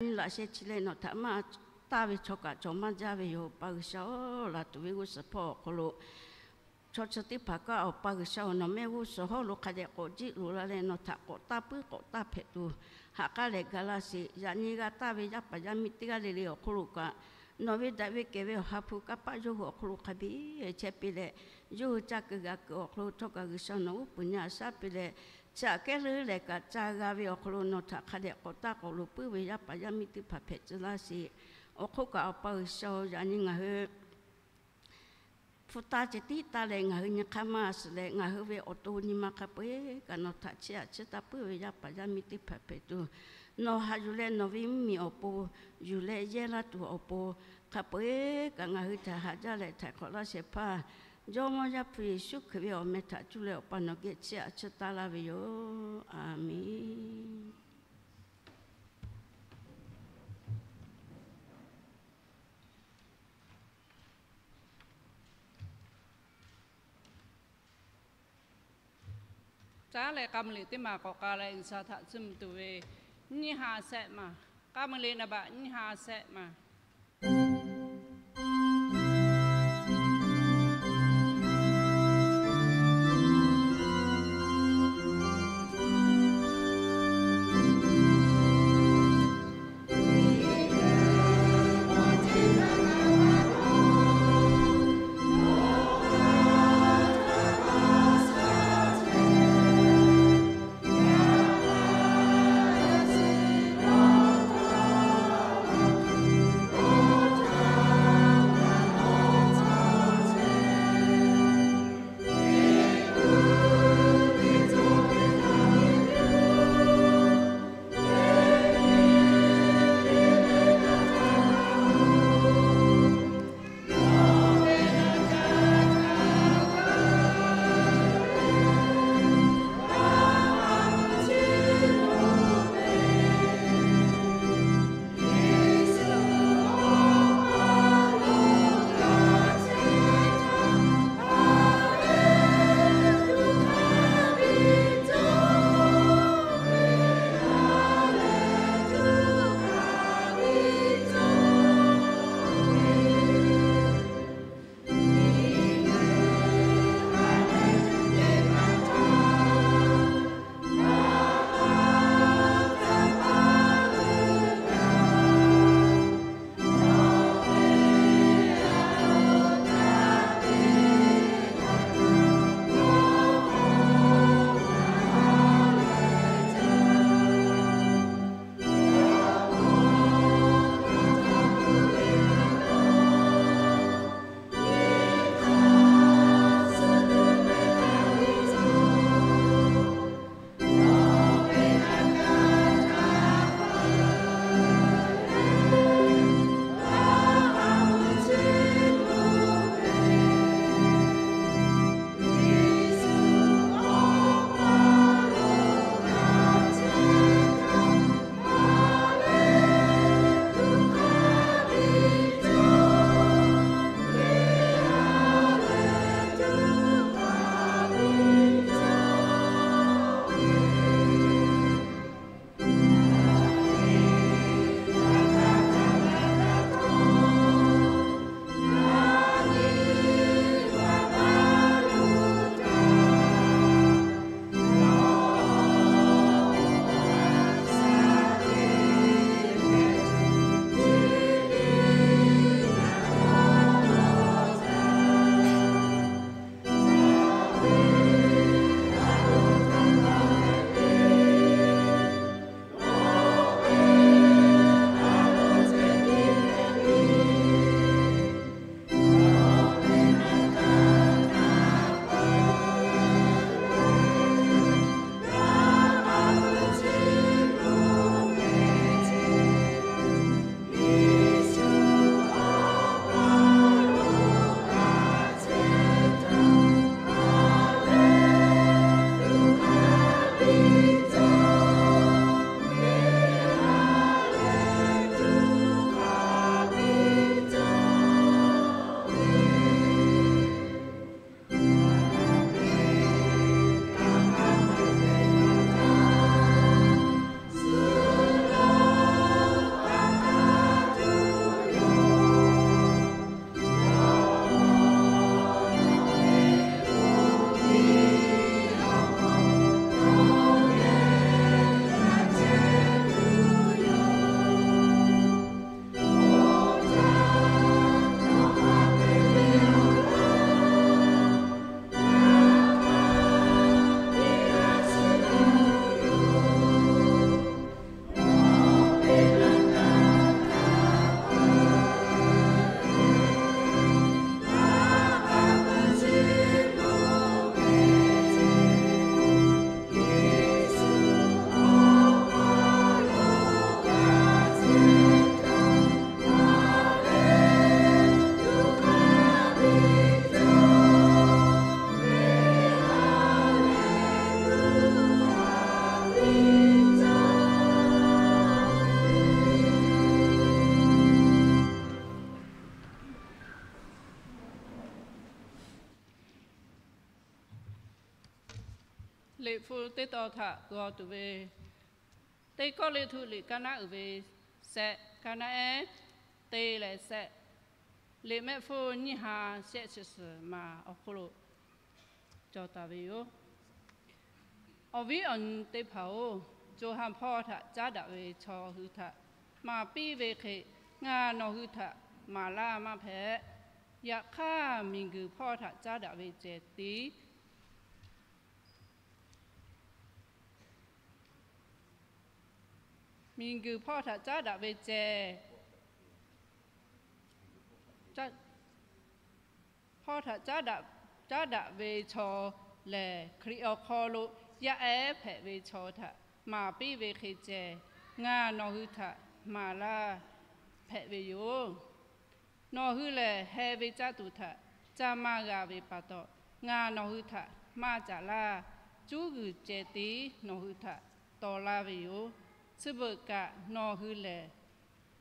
nyi laꞈ sheh chi leh nawˬ htaꞈ maˇ taˇ ve chaw kaꞈ cawˬ maˇ jaˇ ve yoˬ. Awˬ pa G'uiˬsha-oˬ, laˬ tuˬ ve g'uˇ suhˍ hpawˇ awˬ hk'aw lo chaw chi teˇ hpaˍ kaꞈ Awˬ pa G'uiˬsha-oˬ, nawˬ mehˆ g'uˇ suhˍ hawˉ lo hk'a dehꞈ k'awꞈ jiˆ loꞈ la leh nawˬ htaꞈ k'awꞈ taˇ puiˉ k'awꞈ taˇ hpehꞈ tuˬ, ha k'aˉ lehˬ ga laˇ sheˍ. Yaꞈ nyi g'a taˇ ve yaˇ paˍ yaˇ miˇ teˇ g'aˇ le le awˬ hk'aw lo kaꞈ, nawˬ ve daꞈ ve kehˬ ve Awˬ ha hpu kanˇ paˆ yawˇ hui awˬ hk'aw lo hk'a biˇ chehˇ piˇ leh, yawˇ hui caˇ kuiˬ g'a kuiˬ awˬ hk'aw lo htawˇ kaꞈ G'uiˬsha nawˬ uˉ peunˍ nyi a shaˉ piˇ leh, chi aꞈ kehˉ leuˉ lehˬ kaꞈ ca g'a ve awˬ hk'aw lo nawˬ htaꞈ hk'a dehꞈ k'awꞈ taˇ k'awꞈ loꞈ puiˉ ve yaˇ paˍ yaˇ miˇ teˇ hpaˍ hpehꞈ tcuh laˇ sheˍ. Awˬ hk'oˆ kaꞈ Awˬ pa G'uiˬsha-oˬ, yaꞈ nyi ngaˬ hui hpu taˇ ceh tiˉ taˇ leh ngaˬ hui nyi hk'aˇ maˇ suhˍ leh ngaˬ hui ve awˬ to nyi ma hk'a peu-eˬ kaꞈ nawˬ htaꞈ chiˇ aꞈ chiˇ taˇ puiˉ ve yaˇ paˍ yaˇ miˇ teˇ hpaˍ hpehꞈ tuˬ, nawˬ haꞈ yuˬ leh nawˬ ve mvuhˇmiˬ awˬ pon yuˬ leh yehˇ laˇ tuˬ awˬ pon hk'a peu-eˬ kaꞈ ngaˬ hui htaꞈ haꞈ jaˇ leh htaiˍ hk'awꞈ laˇ shehˍ hpaˇ Jawˇmawˇ Yaˇ hpu Yeˍsuˆ Hkriꞈ ve awˬ meh htaꞈ cuˇ leh Awˬ pa nawˬ geh chiˇ aꞈ chiˇ taˇ laˇ ve yoˬ. Aˬmenˍ. Caˉ leh k'a muiˬ liꞈ teˇ maˬ k'awꞈ k'a leh G'uiˬsha htaꞈ chiˇ mvuh tuˬ ve, nyiˇ ha shehˆ maˬ. K'a muiˬ liꞈ naˍ baꞈ nyiˇ ha shehˆ maˬ. Liꞈ hpu teˇ tawn htaꞈ g'aw tuˬ ve, Teˇ Kawˇrenˍhtuˆ liꞈ kaˇ naˉ uiˍ ve shehˆ, kaˇ naˉ ehˉ, teˇ leh shehˆ, liꞈ mehˆ hpu nyiˇ ha shehˆ chi suhˍ maˬ awˬ hk'oˆ lo cawˬ taˍ ve yoˬ. Awˬ viˉ awˬ nyi teˇ hpaˍ-oˬ, co ha hpawˇ htaꞈ caˉ daꞈ ve chaw hui htaꞈ maˍ piˇ ve hk'e, ngaˬ nawˬ hui htaꞈ maˍ laˇ maˇ hpehꞈ. Yaꞈ hk'aˇ, miˬguiˬ hpawˇ htaꞈ caˉ daꞈ ve cehˬ tiˉ miˬguiˬ hpawˇ htaꞈ caˉ daꞈ ve cehˬ, hpawˇ htaꞈ caˉ daꞈ ve chaw lehˬ, Hkriꞈ awˬ hk'aw lo yaˇ ehˉ hpehꞈ ve chaw htaꞈ maˍ piˇ ve hk'e cehˬ, ngaˬ nawˬ hui htaꞈ maˍ laˇ hpehꞈ ve yoˬ. Nawˬ hui lehˬ, heh ve caˇ tuˬ htaꞈ caˇ maˇ g'a ve pa taw, ngaˬ nawˬ hui htaꞈ maˇ caˍ laˇ. Cuˉ g'uiˬ cehˬ tiˉ nawˬ hui htaꞈ taw laˇ ve yoˬ. Chi beuꞈ kaꞈ nawˬ hui lehˬ,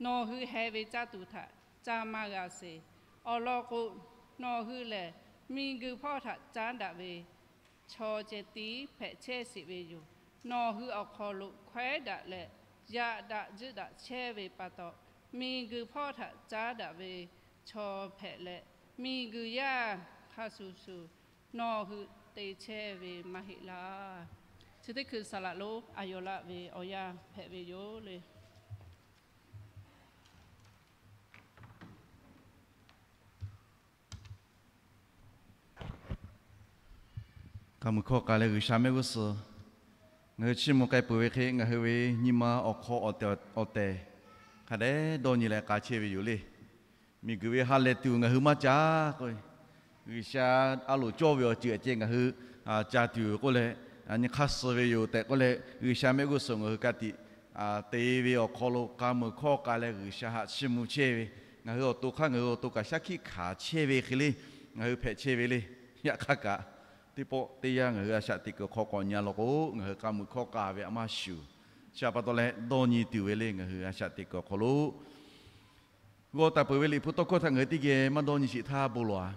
nawˬ hui heh ve caˇ tuˬ htaꞈ caˇ maˇ g'a sheˍ. Awˬ lawn k'o, nawˬ hui lehˬ miˬguiˬ hpawˇ htaꞈ caˉ daꞈ ve chaw ceh tiˉ hpehꞈ chehˇ sheˍ ve yoˬ. Nawˬ hui awˬ hk'aw lo hkawehˉ daꞈ leh yaꞈ daꞈ juˆ daꞈ chehˇ ve pa taw, miˬguiˬ hpawˇ htaꞈ caˉ daꞈ ve chaw hpehꞈ leh, miˬguiˬ yaˇ hk'a shuˍ shuˍ nawˬ hui te chehˇ ve maˇ heˆ laˇ. Chi teˇ hkui saˍ laꞈ lonˉ a yaw laˆ ve awˬ yanˇ hpehꞈ ve yoˬ le. K'a muiˬ hkawˇ k'a leh G'uiˬsha mehˆ g'uˇ suhˍ ngaˬ hui chiˇ mvuh k'ai peuˬ ve hk'e, ngaˬ hui ve nyi ma awˬ hk'aw awˬ tehˬ awˬ tehˬ hk'a dehꞈ dawˇ nyi leh k'a chehˇ ve yoˬ le. Miˬguiˬ ve ha lehˬ tuˬ ngaˬ hui maˇ ca k'o, G'uiˬsha a loˍ cawˇ ve awˬ ceuˬ ceh ngaˬ hui ca tuˬ k'oˆ leh, nyi hk'aˇ suh ve yoˬ tehꞈ k'oˆ leh, G'uiˬsha mehˆ g'uˇ suhˍ ngaˬ hui ka tiꞈ te ve awˬ hk'aw lo k'a muiˬ hkawˇ k'a leh G'uiˬsha haꞈ chiˇ mvuh chehˇ ve, ngaˬ hui awˬ to hk'aˇ ngaˬ hui awˬ to kaꞈ shaˉ hkiˆ hkanˍ chehˇ ve hk'e le, ngaˬ hui hpehꞈ chehˇ ve le. Yaꞈ hk'aˇ kaꞈ, teˇ pawˆ teˇ yanˇ ngaˬ hui a shaꞈ teꞈ kuiˬ awˬ hk'aw k'awꞈ nyi a law k'o, ngaˬ hui k'a muiˬ hkawˇ k'a ve a maˇ shuˍ. Chi htaꞈ pa taw leh dawˇ nyi tuˬ ve le, ngaˬ hui a shaꞈ teꞈ kuiˬ awˬ hk'aw lo g'aw taˍ peuˬ ve Liꞈ hpu tawˇ hkawˇ htaꞈ ngaˬ hui teˇ geh maˇ dawˇ nyi sheˍ htaˇ bon lawˬ-a.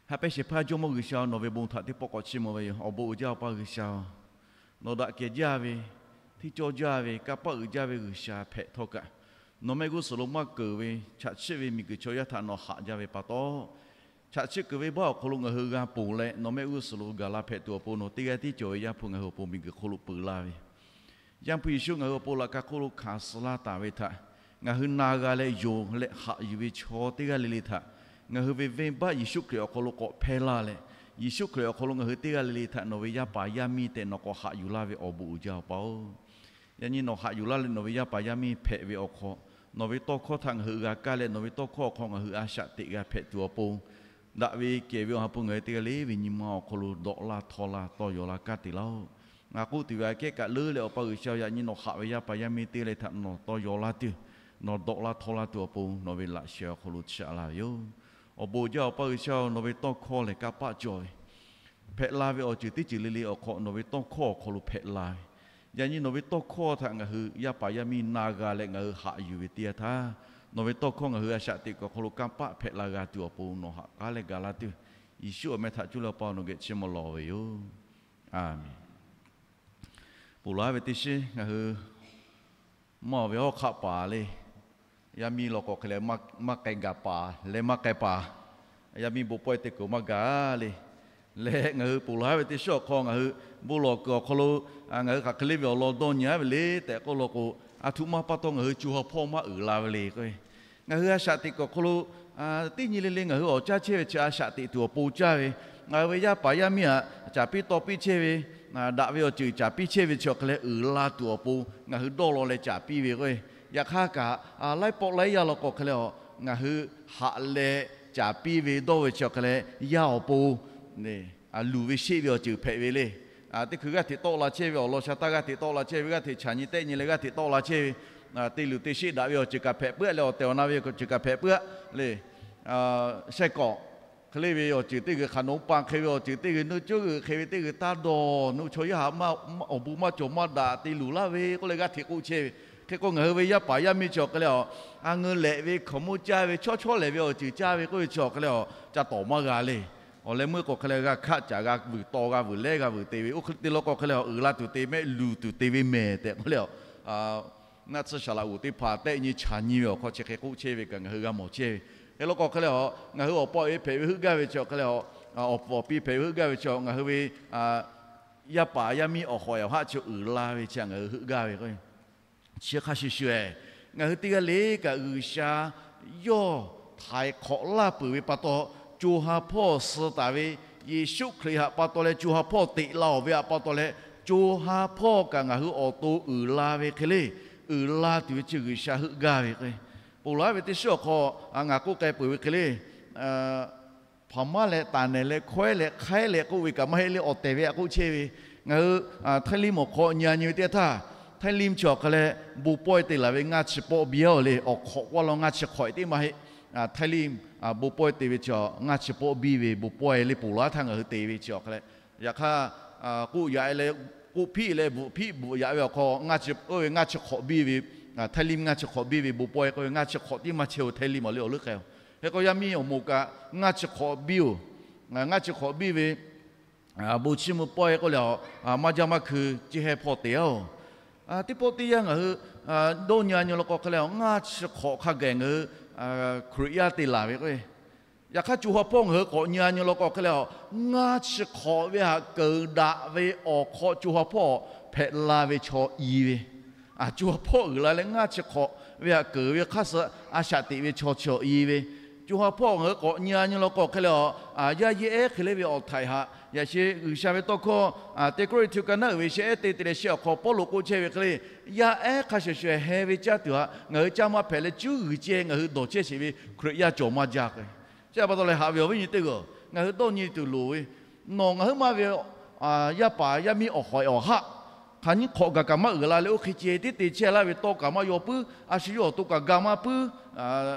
Haꞈ pehnˇ shehˍ hpaˇ Jawˇmawˇ G'uiˬsha, nawˬ ve bon htaꞈ teˇ pawˆ k'awꞈ chiˇ mvuh ve yoˬ. Awˬ bon uiˍ jaˇ Awˬ pa G'uiˬsha-oˬ, nawˬ daꞈ kehˬ jaˇ ve, hteˇ cawˇ jaˇ ve, kanˇ paˆ uiˍ jaˇ ve G'uiˬsha hpehꞈ htawˇ kaꞈ, nawˬ mehˆ g'uˇ suhˍ lo maˇ keunˍ ve chaꞈ chiˆ ve miˬguiˬ chaw yaˇ htaꞈ nawˬ haꞈ jaˇ ve pa taw, chaꞈ chiˆ keunˍ ve baˆ awˬ hk'aw lo ngaˬ hui g'a ponˬ leh, nawˬ mehˆ g'uˇ suhˍ lo gaˬ la hpehꞈ tuˬ awˬ pon nawˬ teˇ g'aˇ tiˉ cawˬ ve Yaˇ hpu ngaˬ hui awˬ pon miˬguiˬ hk'oˆ lo peuˬ laˇ ve, Yaˇ hpu Yeˍsuˆ ngaˬ hui awˬ pon laꞈ ka hk'oˆ lo hkanˍ suh laˇ taˍ ve htaꞈ ngaˬ hui na g'a leh yonˍ leh haꞈ yuˬ ve chaw teˇ g'aˇ le le htaꞈ, ngaˬ hui ve venˇbaˆ Yeˍsuˆ Hkriꞈ awˬ hk'aw lo k'awꞈ hpehˇ laˇ leh, Yeˍsuˆ Hkriꞈ awˬ hk'aw lo ngaˬ hui teˇ g'aˇ le le htaꞈ nawˬ ve yaˇ paˍ yaˇ miˇ tehꞈ nawˬ k'awꞈ haꞈ yuˬ laˇ ve awˬ bon uiˍ jaˇ Awˬ pa-oˬ. Yaꞈ nyi nawˬ haꞈ yuˬ laˇ leh nawˬ ve yaˇ paˍ yaˇ miˇ hpehꞈ ve awˬ hk'aw, nawˬ ve tawˇ hkawˇ htaꞈ ngaˬ hui g'a kaˇ leh, nawˬ ve tawˇ hkawˇ awˬ hk'aw ngaˬ hui a shaꞈ teꞈ g'a hpehꞈ tuˬ awˬ pon, daꞈ ve kehˬ ve Awˬ ha hpu ngaˬ hui teˇ g'aˇ le ve nyi ma awˬ hk'aw lo dawꞈ laˇ htawˇ laˇ tawˇ yaw laˇ kaˇ te laˇ-oˆ. Ngaˬ k'oˆ tuˬ ve aꞈ kehˉ kaꞈ leuˉ leh Awˬ pa G'uiˬsha-oˬ, yaꞈ nyi nawˬ haꞈ ve yaˇ paˍ yaˇ miˇ teˇ g'aˇ le htaꞈ nawˬ tawˇ yaw laˇ tuˬ, nawˬ dawꞈ laˇ htawˇ laˇ tuˬ awˬ pon nawˬ ve laꞈ sheh awˬ hk'aw lo chaꞈ laˇ ve yoˬ. Awˬ bon uiˍ jaˇ Awˬ pa G'uiˬsha-oˬ, nawˬ ve tawˇ hkawˇ lehˬ kanˇ paˆ cawˬ ve, hpehꞈ la ve awˬ ceuˬ teˇ ceuˬ le le awˬ hk'aw nawˬ ve tawˇ hkawˇ awˬ hk'aw lo hpehꞈ la ve, yaꞈ nyi nawˬ ve tawˇ hkawˇ htaꞈ ngaˬ hui yaˇ paˍ yaˇ miˇ na g'a leh ngaˬ hui haꞈ yuˬ ve teˇ yanˇ htaˇ, nawˬ ve tawˇ hkawˇ ngaˬ hui a shaꞈ teꞈ kuiˬ awˬ hk'aw lo kanˇ paˆ hpehꞈ la g'a tuˬ awˬ pon nawˬ haꞈ k'aˉ leh gaˬ laˇ tuˬ, Yeˍsuˆ awˬ meh htaꞈ cuˇ leh Awˬ pa nawˬ geh chiˇ mvuh lawˬ ve yoˬ. Aˬmenˍ. Ponˬ laˬ ve teˇ shinˉ ngaˬ hui maˇ ve hawˉ hk'aˆ paˍ le, yaˇ miˇ law k'awꞈ hk'e leh maˇ k'ai gaˬ paˍ leh maˇ k'ai paˍ, yaˇ miˇ bon pawehˇ te kuiˬ maˇ gaˬ le. Leh ngaˬ hui ponˬ laˬ ve teˇ shinˉ awˬ hk'aw ngaˬ hui bon lawˬ kuiˬ awˬ hk'aw lo ngaˬ hui hk'aˬ hk'e le ve awˬ lawn dawˇ nyi-a ve le tehꞈ k'oˆ law k'o, a htoꞈ ma pa taw ngaˬ hui co ha hpawˇ maˇ uiˍ la ve le k'o, ngaˬ hui a shaꞈ teꞈ kuiˬ awˬ hk'aw lo teˇ nyi le le ngaˬ hui awˬ caˇ chehˇ ve chi a shaꞈ teꞈ tuˬ awˬ pon caˇ ve, ngaˬ hui ve yaˇ paˍ yaˇ miˇ htaꞈ caˍ piˇ taw piˇ chehˇ ve, daꞈ ve awˬ ceuˬ caˍ piˇ chehˇ ve chi awˬ hk'e leh uiˍ la tuˬ awˬ pon ngaˬ hui dawˇ law leh caˍ piˇ ve k'o, yaꞈ hk'aˇ kaꞈ laiˉ pawˆ laiˉ yaˇ law k'awꞈ hk'e leh ngaˬ hui haꞈ leh caˍ piˇ ve dawˇ ve chi awˬ hk'e leh yaˇ awˬ pon luˬ ve sheˆ ve awˬ ceuˬ hpehꞈ ve le. Teˇ hkui g'aˇ hteꞈ tawˆ la chehˇ ve awˬ lawn sha taˇ g'aˇ hteꞈ tawˆ la chehˇ ve, g'aˇ hteꞈ chaˬ nyi tehˆ nyi leh g'aˇ hteꞈ tawˆ la chehˇ ve, te luˬ te sheˆ daꞈ ve awˬ ceuˬ kaꞈ hpehꞈ puiˉ leh awˬ tehˬ awˬ na ve awˬ ceuˬ kaꞈ hpehꞈ puiˉ le. Shehˆ k'awꞈ hk'e le ve awˬ ceuˬ teˇ g'uiˬ hk'aˬ nawˉ pa hk'e ve awˬ ceuˬ teˇ g'uiˬ nuˇ cuˉ g'uiˬ hk'e ve teˇ g'uiˬ taˇ dawˬ nuˇ chaw yaˇ haꞈ awˬ bon maˇ cawˬ maˇ daꞈ te luˬ laˇ ve k'oˆ leh g'aˇ hteꞈ k'oˆ chehˇ ve. Hk'e k'o ngaˬ hui ve yaˇ paˍ yaˇ miˇ chi awˬ hk'e leh a, a ngeu lehꞈ ve hkaoˍmonˇ caˇ ve chawˇ chawˇ lehˬ ve awˬ ceuˬ caˇ ve k'oˆ ve chi awˬ hk'e leh a ca tawˍ maˇ g'a le. Awˬ leh meuˇ k'o hk'e leh g'a hkaˆ caꞈ g'a vuiˬ taw g'a vuiˬ lehˉ g'a vuiˬ te ve, oˇ hk'e te law k'o hk'e leh awˬ uiˍ la tuˬ te mehˆ luˬ tuˬ te ve mehˍ tehꞈ k'oˆ leh, a, naˆ tsuhˇ saˍ laꞈ g'oˍ teˇ hpaˍ tehˆ nyi chaˍ nyi ve awˬ hk'aw chi hk'e k'oˆ chehˇ ve kaꞈ ngaˬ hui g'a mawˬ chehˇ ve. Hk'e law k'o hk'e leh a, ngaˬ hui awˬ pa awˬ e hpehꞈ ve heuˆ gaˇ ve chi awˬ hk'e leh a, awˬ puˍ awˬ pi hpehꞈ ve heuˆ gaˇ ve chi ngaˬ hui ve yaˇ paˍ yaˇ miˇ awˬ hawˍ awˬ haˆ chi uiˍ la ve chi ngaˬ hui heuˆ gaˇ ve k'o, chi hk'a shuˍ shuˍ-eh, ngaˬ hui teˇ g'aˇ le kaꞈ G'uiˬsha yawˇ htaiˍ hk'awꞈ laˇ peuˬ ve pa taw, co ha hpawˇ suh taˍ ve Yeˍsuˆ Hkriꞈ htaꞈ pa taw leh co ha hpawˇ teꞈ la-oˬ ve htaꞈ pa taw leh, co ha hpawˇ kaꞈ ngaˬ hui awˬ to uiˍ la ve hk'e le, uiˍ la tuˬ ve chi G'uiˬsha heuˆ gaˇ ve k'o, ponˬ laˬ ve teˇ shiˉ awˬ hk'aw ngaˬ k'oˆ k'ai peuˬ ve hk'e le, hpaˍ maˇ leh taˍ nehˬ leh hkawehˉ leh hk'aiˉ leh k'oˆ ve kaꞈ maˇ heˆ le, awˬ tehˬ ve htaꞈ k'oˆ chehˇ ve. Ngaˬ hui Htaiˇ Lim awˬ hk'aw nyi-a nyi ve teˇ htaˇ, Htaiˇ Lim chi awˬ hk'a leh bon pawehˇ te laˬ ve ngaˇ chi pawˆ biˇ-oˬ le, awˬ hk'awꞈ k'oˆ law ngaˇ chi hk'awꞈ e teˇ maˇ heˆ. Htaiˇ Lim bon pawehˇ te ve chi ngaˇ chi pawˆ biˇ ve bon pawehˇ le, ponˬ laˬ htaˇ ngaˬ hui te ve chi awˬ hk'a leh, yaꞈ hk'aˇ k'oˆ yaꞈ leh k'oˆ hpiˆ leh bvuhꞈ hpiˆ bvuhꞈ yaꞈ ve awˬ hk'aw ngaˇ chi oˇ ve ngaˇ chi hk'awꞈ biˇ ve, Htaiˇ Lim ngaˇ chi hk'awꞈ biˇ ve bon pawehˇ k'oˆ ve ngaˇ chi hk'awꞈ tiˉ maˇ chehˇ-oˬ, Htaiˇ Lim awˬ le awˬ leuˉ k'ai-oˬ. Hk'e k'o yaˇ miˇ awˬ moˍ kaꞈ ngaˇ chi hk'awꞈ biˇ-oˬ. Ngaˇ chi hk'awꞈ biˇ ve bon chi mvuh pawehˇ k'oˆ leh a, maˇ jaˇ maˇ hkui ceˇ heh hpawˇ te-oˬ. Teˇ pawˆ teˇ yanˇ ngaˬ hui dawˇ nyi-a nyi law k'o hk'e leh a, ngaˇ chi hk'awꞈ hk'a gaˬ ngaˬ hui Hkriꞈ yaˇ te laˬ ve k'o, yaꞈ hk'aˇ co ha hpawˇ ngaˬ hui k'awꞈ nyi-a nyi law k'o hk'e leh a, ngaˇ chi hk'awꞈ ve htaꞈ keunˍ daꞈ ve awˬ hk'aw co ha hpawˇ hpehꞈ la ve chaw i ve, co ha hpawˇ uiˍ la leh ngaˇ chi hk'awꞈ ve htaꞈ keunˍ ve hk'aˇ suh a shaꞈ teꞈ ve chaw chi awˬ i ve, co ha hpawˇ ngaˬ hui k'awꞈ nyi-a nyi law k'o hk'e leh a, yaˇ yeˇ ehˉ hk'e le ve awˬ htaiˍ htaꞈ yaꞈ she G'uiˬsha ve tawˇ hkawˇ Teˇ Kawˇrenˍhtuˆ ka naˉ uiˍ ve shehˆ ehˉ te te leh shehˆ awˬ hk'aw Pawˇluꞈ k'oˆ chehˇ ve hk'e le, yaˇ ehˉ hk'a shuˍ shuˍ heh ve caˇ tuˬ htaꞈ ngaˬ hui caˇ maˇ hpehꞈ leh cuˉ g'uiˬ ceh ngaˬ hui dawˬ chehˇ sheˍ ve Hkriꞈ yaˇ cawˬ maˇ jaˇ k'o. Chi pa taw leh haꞈ ve awˬ viˉ nyi teˇ g'aˇ, ngaˬ hui dawˇ nyi tuˬ loˍ ve, nawˬ ngaˬ hui maˇ ve yaˇ paˍ yaˇ miˇ awˬ hawˍ awˬ haˆ hk'aˬ nyiˇ hk'awꞈ gaˬ kaꞈ maˇ uiˍ la leh oˇ hk'e ceh tiˉ te chehˇ laˇ ve tawˇ kaꞈ maˇ yaw puiˉ, a shu yawˇ awˬ to kaꞈ ga maˇ puiˉ,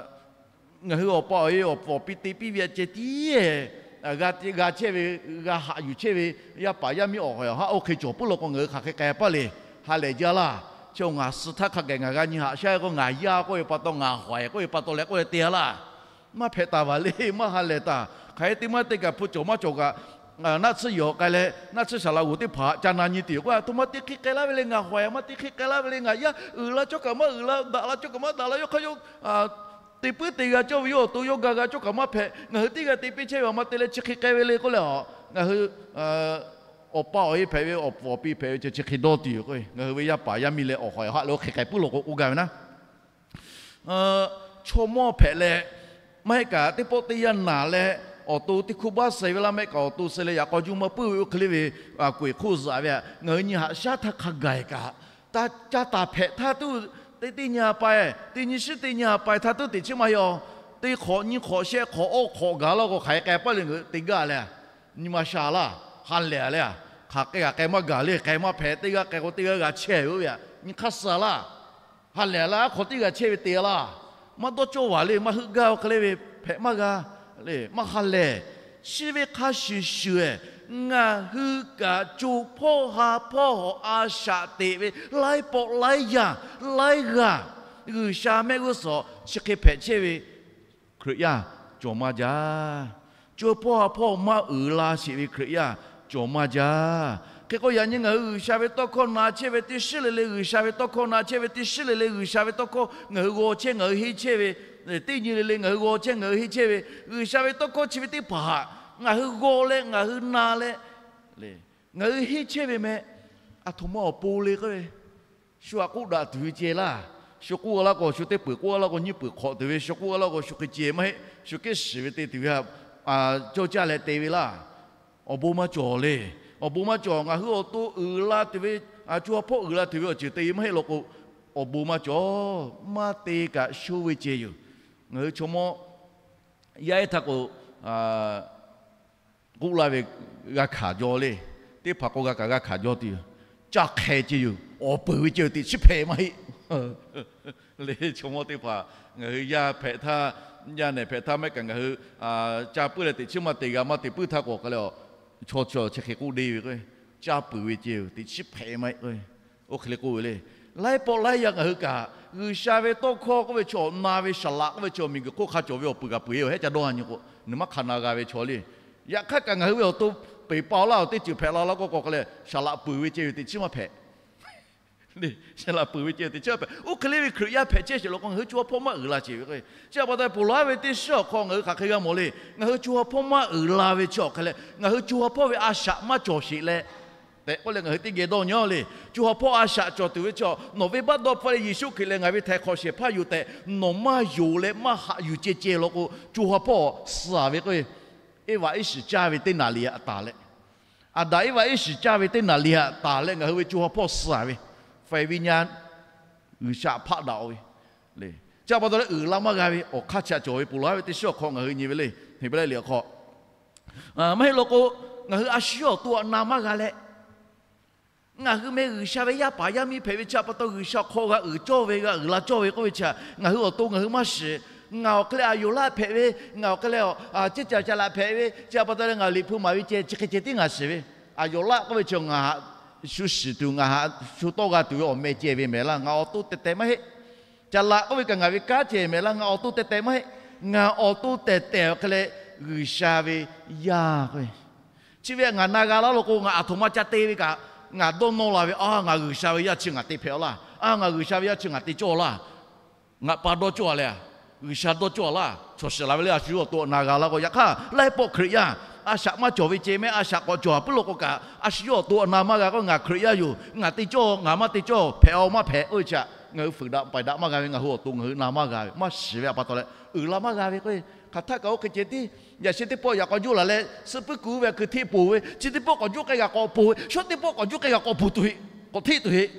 ngaˬ hui awˬ pa awˬ e awˬ pfuhˍ awˬ pi te piˇ ve aꞈ ceh tiˉ g'a chehˇ ve, g'a haꞈ yuˬ chehˇ ve yaˇ paˍ yaˇ miˇ awˬ hawˍ awˬ haˆ oˇ hk'e cawˬ puiˉ law k'o ngaˬ hui hk'aˬ hk'e k'ai paˇ le. Ha lehˬ jaˇ laˇ. Chi ngaˬ suh htaˇ hk'a gaˬ ngaˬ g'a nyi haꞈ shaˉ k'o ngaˬ yaˇ k'oˆ ve pa taw ngaˬ hawˍ k'oˆ ve pa taw leh k'oˆ leh te-a laˇ. Maˇ hpehꞈ taˍ vaˬ le, maˇ ha lehˬ taˍ. Hk'aˬ hk'e te maˇ te kaꞈ hpu cawˬ maˇ cawˬ kaꞈ, naˆ tsuhˇ yehˬ k'ai leh naˆ tsuhˇ saˍ laꞈ g'oˍ teˇ hpaˍ ca na nyi tuˬ yoˬ k'o, a htoꞈ ma te hk'e k'ai laˇ ve le, ngaˬ hawˍ-a maˇ te hk'e k'ai laˇ ve le, ngaˬ yaˇ uiˍ la cawˇ kaꞈ maˇ uiˍ la, daꞈ la cawˇ kaꞈ maˇ daꞈ la, yawˇ hk'aˇ yawˇ te puiˉ te g'a cawˇ ve, yawˇ awˬ to yawˇ ga g'a cawˇ kaꞈ maˇ hpehꞈ, ngaˬ hui teˇ g'aˇ te piˇ chehˇ ve a ma te leh chi hk'e k'ai ve le k'oˆ leh a, ngaˬ hui awˬ pa awˬ e hpehꞈ ve awˬ pfuhˍ awˬ pi hpehꞈ ve chi chi hk'e dawˇ tuˬ yoˬ k'o, ngaˬ hui ve yaˇ paˍ yaˇ miˇ leh awˬ hawˍ awˬ haˆ leh oˇ hk'e k'ai puiˉ law k'o k'oˆ gaˇ ve naˉ. Chaw mawˇ hpehꞈ leh, maˇ heˆ kaꞈ teˇ pawˆ teˇ yanˇ naˬ leh, awˬ to teˇ hkuˇ baˆ suh ve laˇ mehˆ kaꞈ awˬ to suh leh yaꞈ k'aw juˇ maˇ puiˉ ve oˇ hk'e le ve, kuˬ eˬ hk'oˆ zuhꞈ ve htaꞈ ngaˬ hui nyi haꞈ shaˉ htaˇ hk'a gaˬ kaꞈ, ca taˍ hpehꞈ htaˇ tuˬ teˇ teˇ nyi ha pa, teˇ nyi shiˉ teˇ nyi ha pa htaˇ tuˬ teꞈ chiˉ maˇ heˆ-oˬ. Teˇ hk'awꞈ nyiˇ hk'awꞈ shehˆ hk'awꞈ awˇ hk'awꞈ gaˬ laˇ k'o hk'aˬ hk'e k'ai paˇ le, ngaˬ hui te gaˇ leh, nyi ma sha laˇ, ha lehˬ leh, hk'aˬ hk'e kaꞈ k'ai maˇ gaˬ le, k'ai maˇ hpehꞈ, teˇ g'aˇ k'ai k'o teˇ g'aˇ g'a chehˇ ve oˇ ve htaꞈ nyi hk'aˇ suh laˇ. Ha lehˬ laˇ, aˉ hk'aw teˇ g'aˇ chehˇ ve te laˇ. Maˇ dawˇ cawˇ vaˬ le, maˇ heuˆ gaˇ oˇ hk'e le ve hpehꞈ maˇ g'a le, maˇ ha lehˬ. Chi ve hk'a shuˍ shuˍ-eh, ngaˬ hui kaꞈ co hpawˇ ha hpawˇ hawꞈ a shaꞈ teꞈ ve laiˉ pawˆ laiˉ yaˇ laiˉ g'aˇ G'uiˬsha mehˆ g'uˇ suhˍ chi hk'e hpehꞈ chehˇ ve Hkriꞈ yaˇ cawˬ maˇ jaˇ. Co hpawˇ ha hpawˇ maˇ uiˍ la sheˍ ve Hkriꞈ yaˇ cawˬ maˇ jaˇ. Hk'e k'o yaꞈ nyi ngaˬ hui G'uiˬsha ve tawˇ hkawˇ na chehˇ ve teˇ shiˉ le le, G'uiˬsha ve tawˇ hkawˇ na chehˇ ve teˇ shiˉ le le, G'uiˬsha ve tawˇ hkawˇ ngaˬ hui g'aw chehˇ ngaˬ hui henˇ chehˇ ve, teˇ nyi le le ngaˬ hui g'aw chehˇ ngaˬ hui henˇ chehˇ ve, G'uiˬsha ve tawˇ hkawˇ chi ve teˇ hpaˍ htaꞈ ngaˬ hui g'aw leh ngaˬ hui na leh, ngaˬ hui henˇ chehˇ ve meh, aˬ htoꞈ ma awˬ pon le k'oˆ ve, shu htaꞈ k'oˆ daꞈ tuˬ ve ceh laˇ. Shu k'oˆ laˇ k'o shu teˇ peuˬ k'oˆ laˇ k'o nyiˇ peuˬ hk'awꞈ tuˬ ve, shu k'oˆ laˇ k'o shu hk'e ceh maˇ heˆ, shu kehˉ shiˍ ve te tuˬ ve htaꞈ cawˇ caˇ leh te ve laˇ. Awˬ bon maˇ cawˬ le. Awˬ bon maˇ cawˬ. Ngaˬ hui awˬ to uiˍ la tuˬ ve, co ha hpawˇ uiˍ la tuˬ ve awˬ ceuˬ te maˇ heˆ law k'o, awˬ bon maˇ cawˬ. Maˇ te kaꞈ sho ve ceh yoˬ. Ngaˬ hui chaw mawˇ yaˇ ehˉ htaˇ k'o, k'oˆ laˇ ve g'a hkanˍ jaw le. Teˇ hpaˍ k'o g'a kaꞈ g'a hkanˍ jaw tuˬ yoˬ. Caˇ hk'e ceh yoˬ. Awˬ peuˬ ve ceh yoˬ. Teꞈ chiˉ hpehꞈ maˇ heˆ le. Chaw mawˇ teˇ hpaˍ ngaˬ hui yaˇ hpehꞈ htaˇ, yaˇ nehˬ hpehꞈ htaˇ mehˆ kaꞈ ngaˬ hui caˇ puiˉ leh teꞈ chiˉ maˇ te g'a maˇ te puiˉ htaˇ k'o hk'e le, chaw chaw chi hk'e k'oˆ deˇ ve k'o, caˇ peuˬ ve ceh yoˬ. Teꞈ chiˉ hpehꞈ maˇ heˆ k'o, oˇ hk'e le k'oˆ ve le. Laiˉ pawˆ laiˉ yaˇ ngaˬ hui kaꞈ G'uiˬsha ve tawˇ hkawˇ k'oˆ ve chaw, na ve saˍ laꞈ k'oˆ ve chaw, miˬguiˬ hk'oˆ hk'a cawˬ ve awˬ peuˬ kaꞈ peuˬ-e yoˬ. Hehˉ ca dawˇ nyi k'o, nawˬ maˇ hk'a na g'a ve chaw le. Yaꞈ hk'aˇ kaꞈ ngaˬ hui ve awˬ to peˬ pa laˇ-oˬ teˇ ceuˬ hpehꞈ la laˇ k'o, k'awꞈ hk'e leh shaˍ laꞈ peuˬ ve ceh yoˬ teꞈ chiˉ maˇ hpehꞈ. Shaˍ laꞈ peuˬ ve ceh yoˬ teꞈ chiˉ maˇ hpehꞈ. Oˇ hk'e le ve Hkriꞈ yaˇ hpehꞈ chehˇ sheˍ law k'o, ngaˬ hui co ha hpawˇ maˇ uiˍ la sheˍ ve k'o, chi pa taw ponˬ laˬ ve teˇ shiˉ awˬ hk'aw ngaˬ hui hk'aˬ hk'e g'a mawˬ le. Ngaˬ hui co ha hpawˇ maˇ uiˍ la ve chi awˬ hk'e leh, ngaˬ hui co ha hpawˇ ve a shaꞈ maˇ cawˬ sheˍ leh tehꞈ k'oˆ leh ngaˬ hui teˇ geh dawˇ nyi-a le. Co ha hpawˇ a shaꞈ cawˬ tuˬ ve chi, nawˬ venˇbaˆ dawˇ hpfuhˆ leh Yeˍsuˆ Hkriꞈ lehˬ ngaˬ ve htaiˍ hk'awꞈ shehˍ hpaˇ yoˬ tehꞈ nawˬ maˇ yonˍ leh maˇ haꞈ yuˬ ceh ceh law k'o, co ha hpawˇ suh ve k'o, Eˇvaꞈ iˉ shiˍ caˇ ve teˇ naˍ riˍ htaꞈ taˍ leh, Aˍdanˍ Eˇvaꞈ iˉ shiˍ caˇ ve teˇ naˍ riˍ htaꞈ taˍ leh ngaˬ hui ve co ha hpawˇ suh ve, faiˍ ve nyi G'uiˬsha hpaˆ daꞈ-oˬ ve le. Chi pa taw leh uiˍ la maˇ g'a ve awˬ hk'aˇ chi htaꞈ cawˬ ve ponˬ laˬ ve teˇ shiˉ awˬ hk'aw ngaˬ hui nyi ve le. Heˍbrehˇ liꞈ awˬ hk'aw, maˇ heˆ law k'o, ngaˬ hui a shu yawˇ awˬ to htaꞈ na maˇ g'a leh, ngaˬ hui meh G'uiˬsha ve yaˇ paˍ yaˇ miˇ hpehꞈ ve chi pa taw G'uiˬsha awˬ hk'aw g'a uiˍ cawˇ ve, g'a uiˍ la cawˇ ve k'oˆ ve chi htaꞈ ngaˬ hui awˬ to ngaˬ hui maˇ shiˍ. Ngaˬ awˬ hk'e leh aˬ yawˬ laˆ hpehꞈ ve, ngaˬ awˬ hk'e leh a ceˇ caˬ caˬ laꞈ hpehꞈ ve, chi pa taw leh ngaˬ liꞈ hpu maˍ ve ceh chi hk'e ceh tiˉ ngaˬ shiˍ ve. Aˬ yawˬ laˆ k'oˆ ve chi ngaˬ haꞈ shu shiˍ tuˬ, ngaˬ haꞈ shu tawˆ g'a tuˬ ve awˬ meh ceh ve mehˍ laˇ. Ngaˬ awˬ to tehˬ tehˬ maˇ heˆ. Caˬ laꞈ k'oˆ ve kaꞈ ngaˬ ve kanˉ ceh mehˍ laˇ. Ngaˬ awˬ to tehˬ tehˬ maˇ heˆ. Ngaˬ awˬ to tehˬ tehˬ awˬ hk'e leh G'uiˬsha ve yaˇ k'oˆ ve, chi ve ngaˬ na g'a laˇ law k'o, ngaˬ aˬ htoꞈ ma ca te ve kaꞈ ngaˬ dawˇ nawˇ la ve, a ngaˬ G'uiˬsha ve yaˇ chi ngaˬ te hpehꞈ-a laˇ, a ngaˬ G'uiˬsha ve yaˇ chi ngaˬ te cawˇ-a laˇ, ngaˬ pa dawˇ cawˇ-a leh, G'uiˬsha dawˇ cawˇ-a laˇ, chaw shiˍ la ve le. A shu yawˇ awˬ to htaꞈ na g'a laˇ k'o, yaꞈ hk'aˇ laiˉ pawˆ Hkriꞈ yaˇ a shaꞈ maˇ cawˬ ve ceh mehˍ. A shaꞈ k'awꞈ cawˬ a puiˉ law k'o kaꞈ, a shu yawˇ awˬ to htaꞈ na maˇ g'a k'o, ngaˬ Hkriꞈ yaˇ yoˬ, ngaˬ te cawˇ, ngaˬ maˇ te cawˇ, hpehꞈ-a maˇ hpehꞈ k'oˆ ve chi htaꞈ ngaˬ hui fuiˍ daꞈ paiˍ daꞈ maˇ g'a ve, ngaˬ hui awˬ to ngaˬ hui na maˇ g'a ve, maˇ shiˍ ve a pa taw leh uiˍ la maˇ g'a ve k'o, hk'aˬ htaˇ kaꞈ oˇ hk'e ceh tiˉ, yaꞈ sheh teˇ pawˆ yaꞈ k'aw juˇ laˬ leh suhˆ puiˉ kuˬ ve hkui hteˆ poˬ ve, chi teˇ pawˆ k'awꞈ juˇ k'ai g'a k'awꞈ poˬ ve, shawˉ teˇ pawˆ k'awꞈ juˇ k'ai g'a k'awꞈ poˬ tuˬ heˆ, k'awꞈ hteˆ tuˬ heˆ.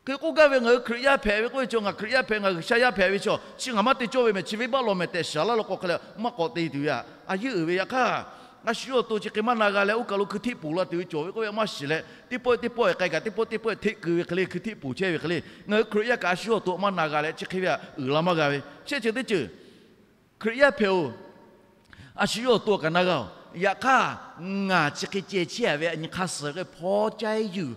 Hk'e k'oˆ gaˇ ve, ngaˬ hui Hkriꞈ yaˇ hpehꞈ ve k'oˆ ve chi, ngaˬ Hkriꞈ yaˇ hpehꞈ, ngaˬ G'uiˬsha yaˇ hpehꞈ ve chi, chi ngaˬ maˇ te cawˇ ve mehˍ, chi venˇbaˆ law mehˍ tehꞈ shiˍ laˇ law k'o hk'e leh maˇ k'awꞈ te tuˬ ve a yeˉ uiˍ ve. Yaꞈ hk'aˇ a shu yawˇ awˬ to chi hk'e maˇ na g'a leh oˇ kaˬ lo hkui hteˆ poˬ la tuˬ ve cawˬ ve k'oˆ ve maˇ shiˍ leh, teˇ pawˆ teˇ pawˆ k'ai kaꞈ teˇ pawˆ teˇ pawˆ hteˆ keu ve hk'e le, hkui hteˆ poˬ chehˇ ve hk'e le, ngaˬ hui Hkriꞈ yaˇ kaꞈ a shu yawˇ awˬ to maˇ na g'a leh chi hk'e ve a uiˍ la maˇ g'a ve. Shehˆ ceuˬ teˇ ceuˬ, Hkriꞈ yaˇ hpehꞈ-oˬ, a shu yawˇ awˬ to kaꞈ na g'a-oˬ, yaꞈ hk'aˇ ngaˬ chi hk'e ceh chehˇ ve a nyi hk'aˇ suh k'o hpaw caˇ yuˬ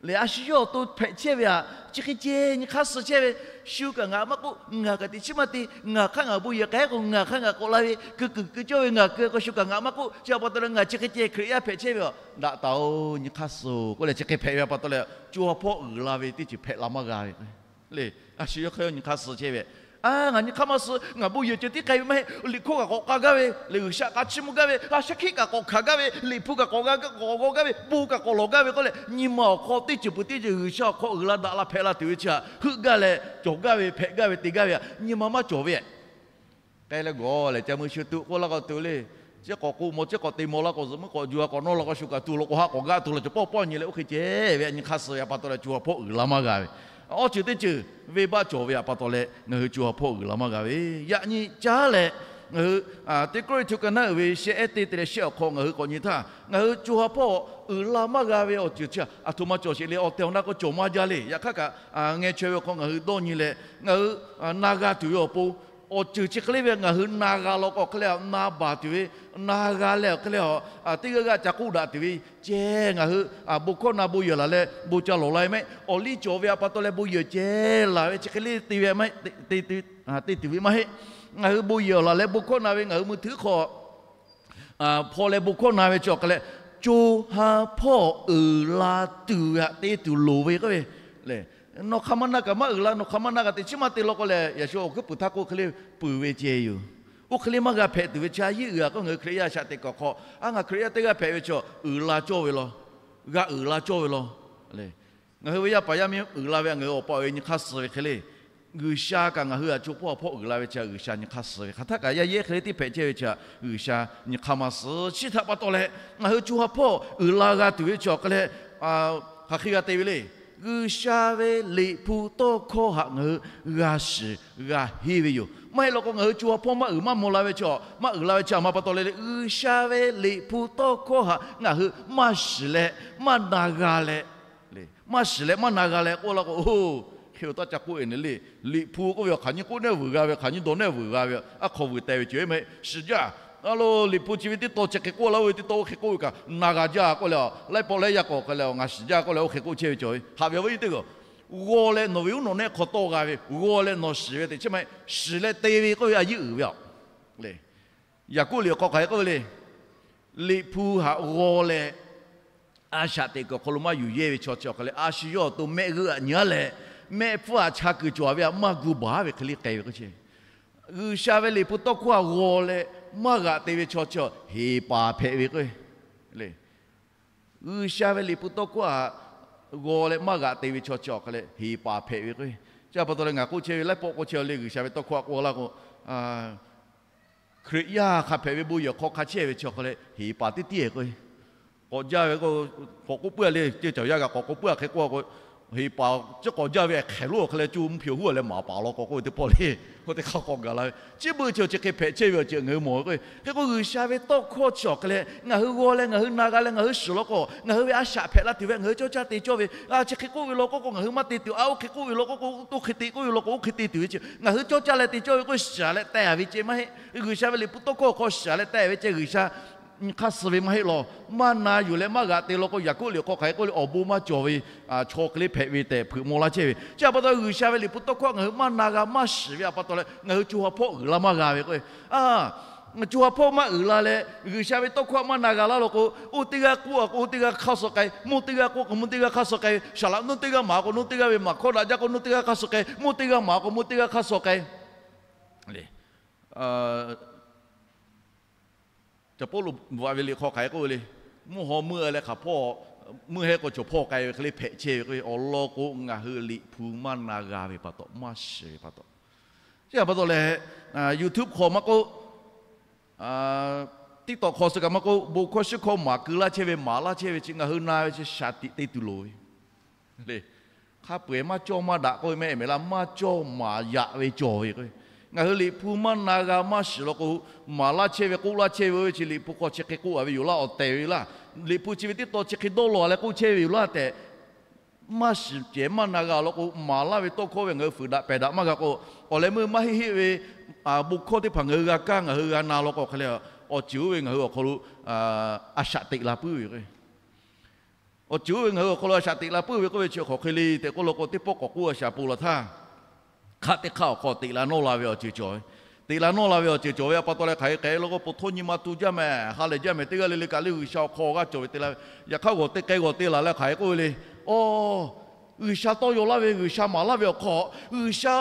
leh, a shu yawˇ awˬ to hpehꞈ chehˇ ve a, chi hk'e ceh nyi hk'aˇ suh chehˇ ve, shu kaꞈ ngaˬ maˇ k'oˆ, ngaˬ kaꞈ teꞈ chiˉ maˇ te, ngaˬ hk'aˇ ngaˬ bon yehˬ k'ai k'o ngaˬ hk'aˇ ngaˬ k'awꞈ la ve, keu kuiˬ keu cawˇ ve ngaˬ keu k'o shu kaꞈ ngaˬ maˇ k'oˆ, chi a pa taw leh ngaˬ chi hk'e ceh Hkriꞈ yaˇ hpehꞈ chehˇ ve a, daꞈ taˍ-oˬ, nyi hk'aˇ suh-oˬ k'oˆ leh chi hk'e hpehꞈ ve a pa taw leh co ha hpawˇ uiˍ la ve teˇ ceuˬ hpehꞈ la maˇ g'a ve le. A shu yawˇ hk'e nyi hk'aˇ suh chehˇ ve, a ngaˬ nyi hk'aˇ maˇ suh, ngaˬ bon yehˬ ceh tiˉ k'ai ve maˇ heˆ. Liꞈ hkawˇ kaꞈ k'awꞈ k'ai gaˇ ve, leh G'uiˬsha k'aꞈ chiˇ mvuh gaˇ ve, a shaˉ hkiˆ kaꞈ k'awꞈ hkanˍ gaˇ ve, liꞈ hpu kaꞈ k'awꞈ g'a, k'awꞈ g'aw gaˇ ve, bon kaꞈ k'awꞈ lawˬ gaˇ ve k'oˆ leh, nyi ma awˬ hk'aw teˇ ceuˬ peuˬ teˇ ceuˬ G'uiˬsha awˬ hk'aw uiˍ la daꞈ la hpehꞈ la tuˬ ve chi htaꞈ heuˆ gaˇ leh cawˬ gaˇ ve, hpehꞈ gaˇ ve, te gaˇ ve a, nyi ma maˇ cawˬ ve. K'ai leh gawˬ lehˬ ca mui shu tuꞈ k'oˆ laˇ k'o tuˬ le. Chi k'awꞈ k'oˆ maw, chi k'awꞈ te maw laˇ k'o, zuhꞈ meuˆ k'awꞈ ju a k'awꞈ nawˇ la k'o, shu kaꞈ tuˬ lo k'o ha k'awꞈ gaˆ tuˬ la cawˬ pawˆ pawˆ nyi leh oˇ hk'e ceh ve a nyi hk'aˇ suh ve a pa taw leh co ha hpawˇ uiˍ la maˇ g'a ve. Awˬ ceuˬ teˇ ceuˬ venˇbaˆ cawˬ ve a pa taw leh ngaˬ hui co ha hpawˇ uiˍ la maˇ g'a ve. Yaꞈ nyi caˉ leh ngaˬ hui teˇ Kawˇrenˍhtuˆ ka naˉ uiˍ ve sheh ehˉ teˇ te leh shehˆ awˬ hk'aw ngaˬ hui k'awꞈ nyi htaˇ, ngaˬ hui co ha hpawˇ uiˍ la maˇ g'a ve awˬ ceuˬ chi aˬ htoꞈ ma cawˬ sheˍ le. Awˬ tehˬ awˬ na k'o cawˬ maˇ jaˇ le. Yaꞈ hk'aˇ kaꞈ ngeh chaweh ve awˬ hk'aw ngaˬ hui dawˇ nyi leh, ngaˬ hui na g'a tuˬ ve awˬ pon awˬ ceuˬ chi hk'e le ve ngaˬ hui na g'a law k'o hk'e le, na baˬ tuˬ ve, na g'a leh awˬ hk'e le, teˇ g'aˇ g'aˇ ca k'oˆ daꞈ tuˬ ve ceh ngaˬ hui bon hkawˇ na bon yehˬ laˬ leh bon ca lawˬ la ve maˇ heˆ. Awˬ liˇ cawˬ ve a pa taw leh bon yehˬ ceh laˬ ve chi hk'e le te ve maˇ heˆ, te tuˬ ve maˇ heˆ. Ngaˬ hui bon yehˬ laˬ leh bon hkawˇ na ve ngaˬ hui mui htuiˉ hk'aw hpaw leh bon hkawˇ na ve chi awˬ hk'e leh, co ha hpawˇ uiˍ la tuˬ ve htaꞈ te tuˬ loˍ ve k'oˆ ve le. Nawˬ hk'aˬ ma na kaꞈ maˇ uiˍ la, nawˬ hk'aˬ ma na kaꞈ teꞈ chiˉ maˇ te law k'o lehˬ, yaꞈ shu awˬ hkuiˉ puiˍ htaˇ k'oˆ hk'e le puiˍ ve ceh yoˬ. Oˇ hk'e le maˇ g'a hpehꞈ tuˬ ve chi a yeˉ uiˍ a k'o, ngaˬ hui Hkriꞈ yaˇ shaꞈ teꞈ kaˬ awˬ hk'aw, a ngaˬ Hkriꞈ yaˇ teˇ g'aˇ hpehꞈ ve chi uiˍ la cawˇ ve law, g'a uiˍ la cawˇ ve law. Ngaˬ hui ve yaˇ paˍ yaˇ miˇ uiˍ la ve a, ngaˬ hui awˬ pa awˬ e nyi hk'aˇ suh ve hk'e le, G'uiˬsha kaꞈ ngaˬ hui a co hpawˇ hpawˇ uiˍ la ve chi a G'uiˬsha nyi hk'aˇ suh ve. Hk'aˬ htaˇ kaꞈ yaˇ yehˉ hk'e le tiˉ hpehꞈ chehˇ ve chi a G'uiˬsha nyi hk'aˇ maˇ suh. Chi htaꞈ pa taw leh ngaˬ hui co ha hpawˇ uiˍ la g'a tuˬ ve chi awˬ hk'e leh, hk'aˬ hk'e g'a te ve le. G'uiˬsha ve Liꞈ hpu tawˇ hkawˇ htaꞈ ngaˬ hui g'a shiˍ g'a henˇ ve yoˬ. Maˇ heˆ law k'o, ngaˬ hui co ha hpawˇ maˇ uiˍ maˇ maw la ve chi, maˇ uiˍ la ve chi a ma pa taw leh le, G'uiˬsha ve Liꞈ hpu tawˇ hkawˇ htaꞈ ngaˬ hui maˇ shiˍ leh maˇ na g'a leh, maˇ shiˍ leh maˇ na g'a leh k'oˆ laˇ k'o, oˇ, hk'e taˇ ca k'oˆ e ne le. Liꞈ hpu k'oˆ ve a hk'aˬ nyi k'oˆ neˇ vuiˬ g'a ve, hk'aˬ nyi dawˬ neˇ vuiˬ g'a ve, a hk'aw vuiˬ teh ve ceuˬ maˇ heˆ. Shiˍ jaˇ. A lo, Liꞈ hpu chi ve teˇ taw chi hk'e k'oˆ laˇ, oˇ ve teˇ taw oˇ hk'e k'oˆ ve kaꞈ na g'a jaˇ k'oˆ leh, laiˉ pawˆ leh yaˇ k'awꞈ hk'e leh, ngaˬ shiˍ jaˇ k'oˆ leh oˇ hk'e k'oˆ chehˇ ve cawˬ ve. Haꞈ ve awˬ viˉ nyi teˇ g'aˇ, g'aw leh nawˬ ve uˉ nawˬ neˇ hk'aw tawˆ g'a ve, g'aw leh nawˬ shiˍ ve teꞈ chiˉ maˇ heˆ. Shiˍ leh te ve k'oˆ ve a yeˉ uiˍ ve a le. Yaˍkoˆ liꞈ awˬ hk'aw hk'aˬ hk'e k'oˆ ve le. Liꞈ hpu htaꞈ g'aw leh, a shaꞈ teꞈ kuiˬ awˬ hk'aw lo maˇ yuˬ yehˇ ve chaw chi awˬ hk'a leh, a shu yawˇ awˬ to mehˆ g'euˆ htaꞈ nyi-a leh, mehˆ hpfuhˇ htaꞈ cha kuiˬ cawˬ ve htaꞈ maˇ gu baˬ ve hk'e le k'ai ve k'o ce. G'uiˬsha ve liꞈ hpu tawˇ hkawˇ htaꞈ g'aw leh maˇ g'aꞈ te ve chaw chi heˍ paˍ hpehꞈ ve k'o, G'uiˬsha ve liꞈ hpu tawˇ hkawˇ htaꞈ g'aw leh maˇ g'aꞈ te ve chaw chi awˬ hk'a leh heˍ paˍ hpehꞈ ve k'o, chi pa taw leh ngaˬ k'oˆ chehˇ ve laiˉ pawˆ k'oˆ chehˇ le, G'uiˬsha ve tawˇ hkawˇ htaꞈ k'oˆ laˇ k'o, Hkriꞈ yaˇ hk'a hpehꞈ ve bon yehˬ hk'aw hk'a chehˇ ve chi awˬ hk'a leh heˍ paˍ teˇ tiˉ k'o, k'awꞈ jaˇ ve k'o, k'awꞈ k'oˆ puiˉ-a le, ceˇ caˬ yaˇ kaꞈ k'awꞈ k'oˆ puiˉ-a hk'e k'oˆ k'o, heˍ paˍ ciˉ k'awꞈ jaˇ ve hk'e lo awˬ hk'a leh co mvuhˇ hpyeꞈ huˉ-a leh maˍ paˍ law k'o k'oˆ ve teˇ pawˆ le, k'o teˇ hk'aˇ k'awꞈ gaˬ la ve. Chi beuꞈ chi awˬ chi hk'e hpehꞈ chehˇ ve awˬ ceuˬ ngaˬ hui mawˬ ve k'o, hk'e k'o G'uiˬsha ve tawˇ hkawˇ chi awˬ hk'a leh ngaˬ hui g'aw leh ngaˬ hui na g'a leh ngaˬ hui shiˍ law k'o, ngaˬ hui ve a shaꞈ hpehꞈ la tuˬ ve ngaˬ hui cawˇ caˇ te cawˇ ve, chi hk'e k'oˆ ve law k'o k'o ngaˬ hui maˇ te tuˬ, a oˇ hk'e k'oˆ ve law k'o k'o oˇ hk'e te k'oˆ ve law k'o oˇ hk'e te tuˬ ve chi ngaˬ hui cawˇ caˇ leh te cawˇ ve k'o, shiˍ leh teh-a ve ceh maˇ heˆ. G'uiˬsha ve liꞈ hpu tawˇ hkawˇ awˬ hk'aw shiˍ leh teh ve ceh G'uiˬsha hk'aˇ suh ve maˇ heˆ law. Maˇ na yuˬ leh maˇ g'aꞈ te law k'o, Yaˍkoˆ liꞈ hk'aw hk'aˬ hk'e k'oˆ le, awˬ bon maˇ cawˬ ve chaw hk'e le hpehꞈ ve tehꞈ hpeuꞈ maw laˇ chehˇ ve. Chi pa taw G'uiˬsha ve liꞈ hpu tawˇ hkawˇ ngaˬ hui maˇ na g'a maˇ shiˍ ve pa taw leh ngaˬ hui co ha hpawˇ uiˍ la maˇ g'a ve k'o, co ha hpawˇ maˇ uiˍ la leh G'uiˬsha ve tawˇ hkawˇ maˇ na g'a laˇ law k'o, oˇ teˇ g'aˇ k'oˆ-a k'o oˇ teˇ g'aˇ hk'aˇ suh k'ai, mvuhˇ teˇ g'aˇ k'oˆ k'o mvuhˇ teˇ g'aˇ hk'aˇ suh k'ai, saˍ laꞈ nuˇ teˇ g'aˇ maˍ k'o nuˇ teˇ g'aˇ ve maˍ hkawˇ daꞈ jaˇ k'o nuˇ teˇ g'aˇ hk'aˇ suh k'ai, mvuhˇ teˇ g'aˇ maˍ k'o mvuhˇ teˇ g'aˇ hk'aˇ suh k'ai. Caˍ Pawˇluꞈ bvuhꞈ-a ve liꞈ hk'aw hk'aˬ hk'e k'oˆ ve le. Mvuhˇ haw meuˇ-a leh hk'aˬ hpawˇ meuˇ hehˉ k'o cawˬ hpawˇ k'ai ve hk'e le hpehꞈ chehˇ ve k'o, awˬ lawn k'o ngaˬ hui liꞈ hpu maˇ na g'a ve pa taw, maˇ shiˍ ve pa taw, chi pa taw leh, YouTube hk'aw maˇ k'oˆ, TikTok hk'aw suh kaꞈ maˇ k'oˆ, bon hkawˇ shiˉ hkawˇ maˍ keu laˇ chehˇ ve, maˍ laˇ chehˇ ve chi ngaˬ hui na ve chi shaˍ tiꞈ te tuˬ loˍ ve le. Hk'a peu-eˬ maˇ cawˇ maˇ daꞈ k'oˆ ve mehˆ mehˍ laˇ, maˇ cawˇ maˍ yaꞈ ve cawˬ ve k'o, ngaˬ hui liꞈ hpu maˇ na g'a maˇ shiˍ law k'o, maˍ laˇ chehˇ ve k'oˆ laˇ chehˇ ve oˇ ve chi liꞈ hpu hk'aw chi hk'e k'oˆ-a ve yoˬ laˇ, awˬ tehˬ ve laˇ. Liꞈ hpu chi ve teˇ taw chi hk'e dawˇ law-a leh k'oˆ chehˇ ve yoˬ laˇ tehꞈ, maˇ shiˍ cehˬ maˇ na g'a law k'o, maˍ laˇ ve tawˇ hkawˇ ve ngaˬ hui fuiˍ daꞈ pehˬ daꞈ maˇ g'a k'o, awˬ leh meuˇ maˇ heˆ heˆ ve bon hkawˇ teˇ hpaˍ ngaˬ hui g'a kaˇ ngaˬ hui g'a na law k'o hk'a le, awˬ ceuˬ oˇ ve ngaˬ hui awˬ hk'aw lo a shaꞈ teꞈ la puiˉ ve k'o, awˬ ceuˬ oˇ ve ngaˬ hui awˬ hk'aw lo a shaꞈ teꞈ la puiˉ ve k'oˆ ve chi hk'aˬ hk'e le tehꞈ k'oˆ law k'o, teˇ pawˆ k'awꞈ k'oˆ a shaˍ pon la htaˇ, hk'aˆ teˇ hk'aˆ awˬ hk'aw teꞈ la nawˇ la ve awˬ ceuˬ cawˬ ve. Teꞈ la nawˇ la ve awˬ ceuˬ cawˬ ve pa taw leh hk'aˬ hk'e k'ai law k'o, po htawˇ nyi ma tu jaˇ mehˍ, ha lehˬ jaˇ mehˍ, teˇ g'aˇ le le kaꞈ le G'uiˬsha awˬ hk'aw g'aˇ cawˬ ve te la ve. Yaꞈ hk'aˇ g'awˬ te k'ai g'awˬ te laˬ leh hk'aˬ hk'e k'oˆ ve le. Aˬ, G'uiˬsha tawˇ yaw laˇ ve, G'uiˬsha maˍ laˇ ve awˬ hk'aw, G'uiˬsha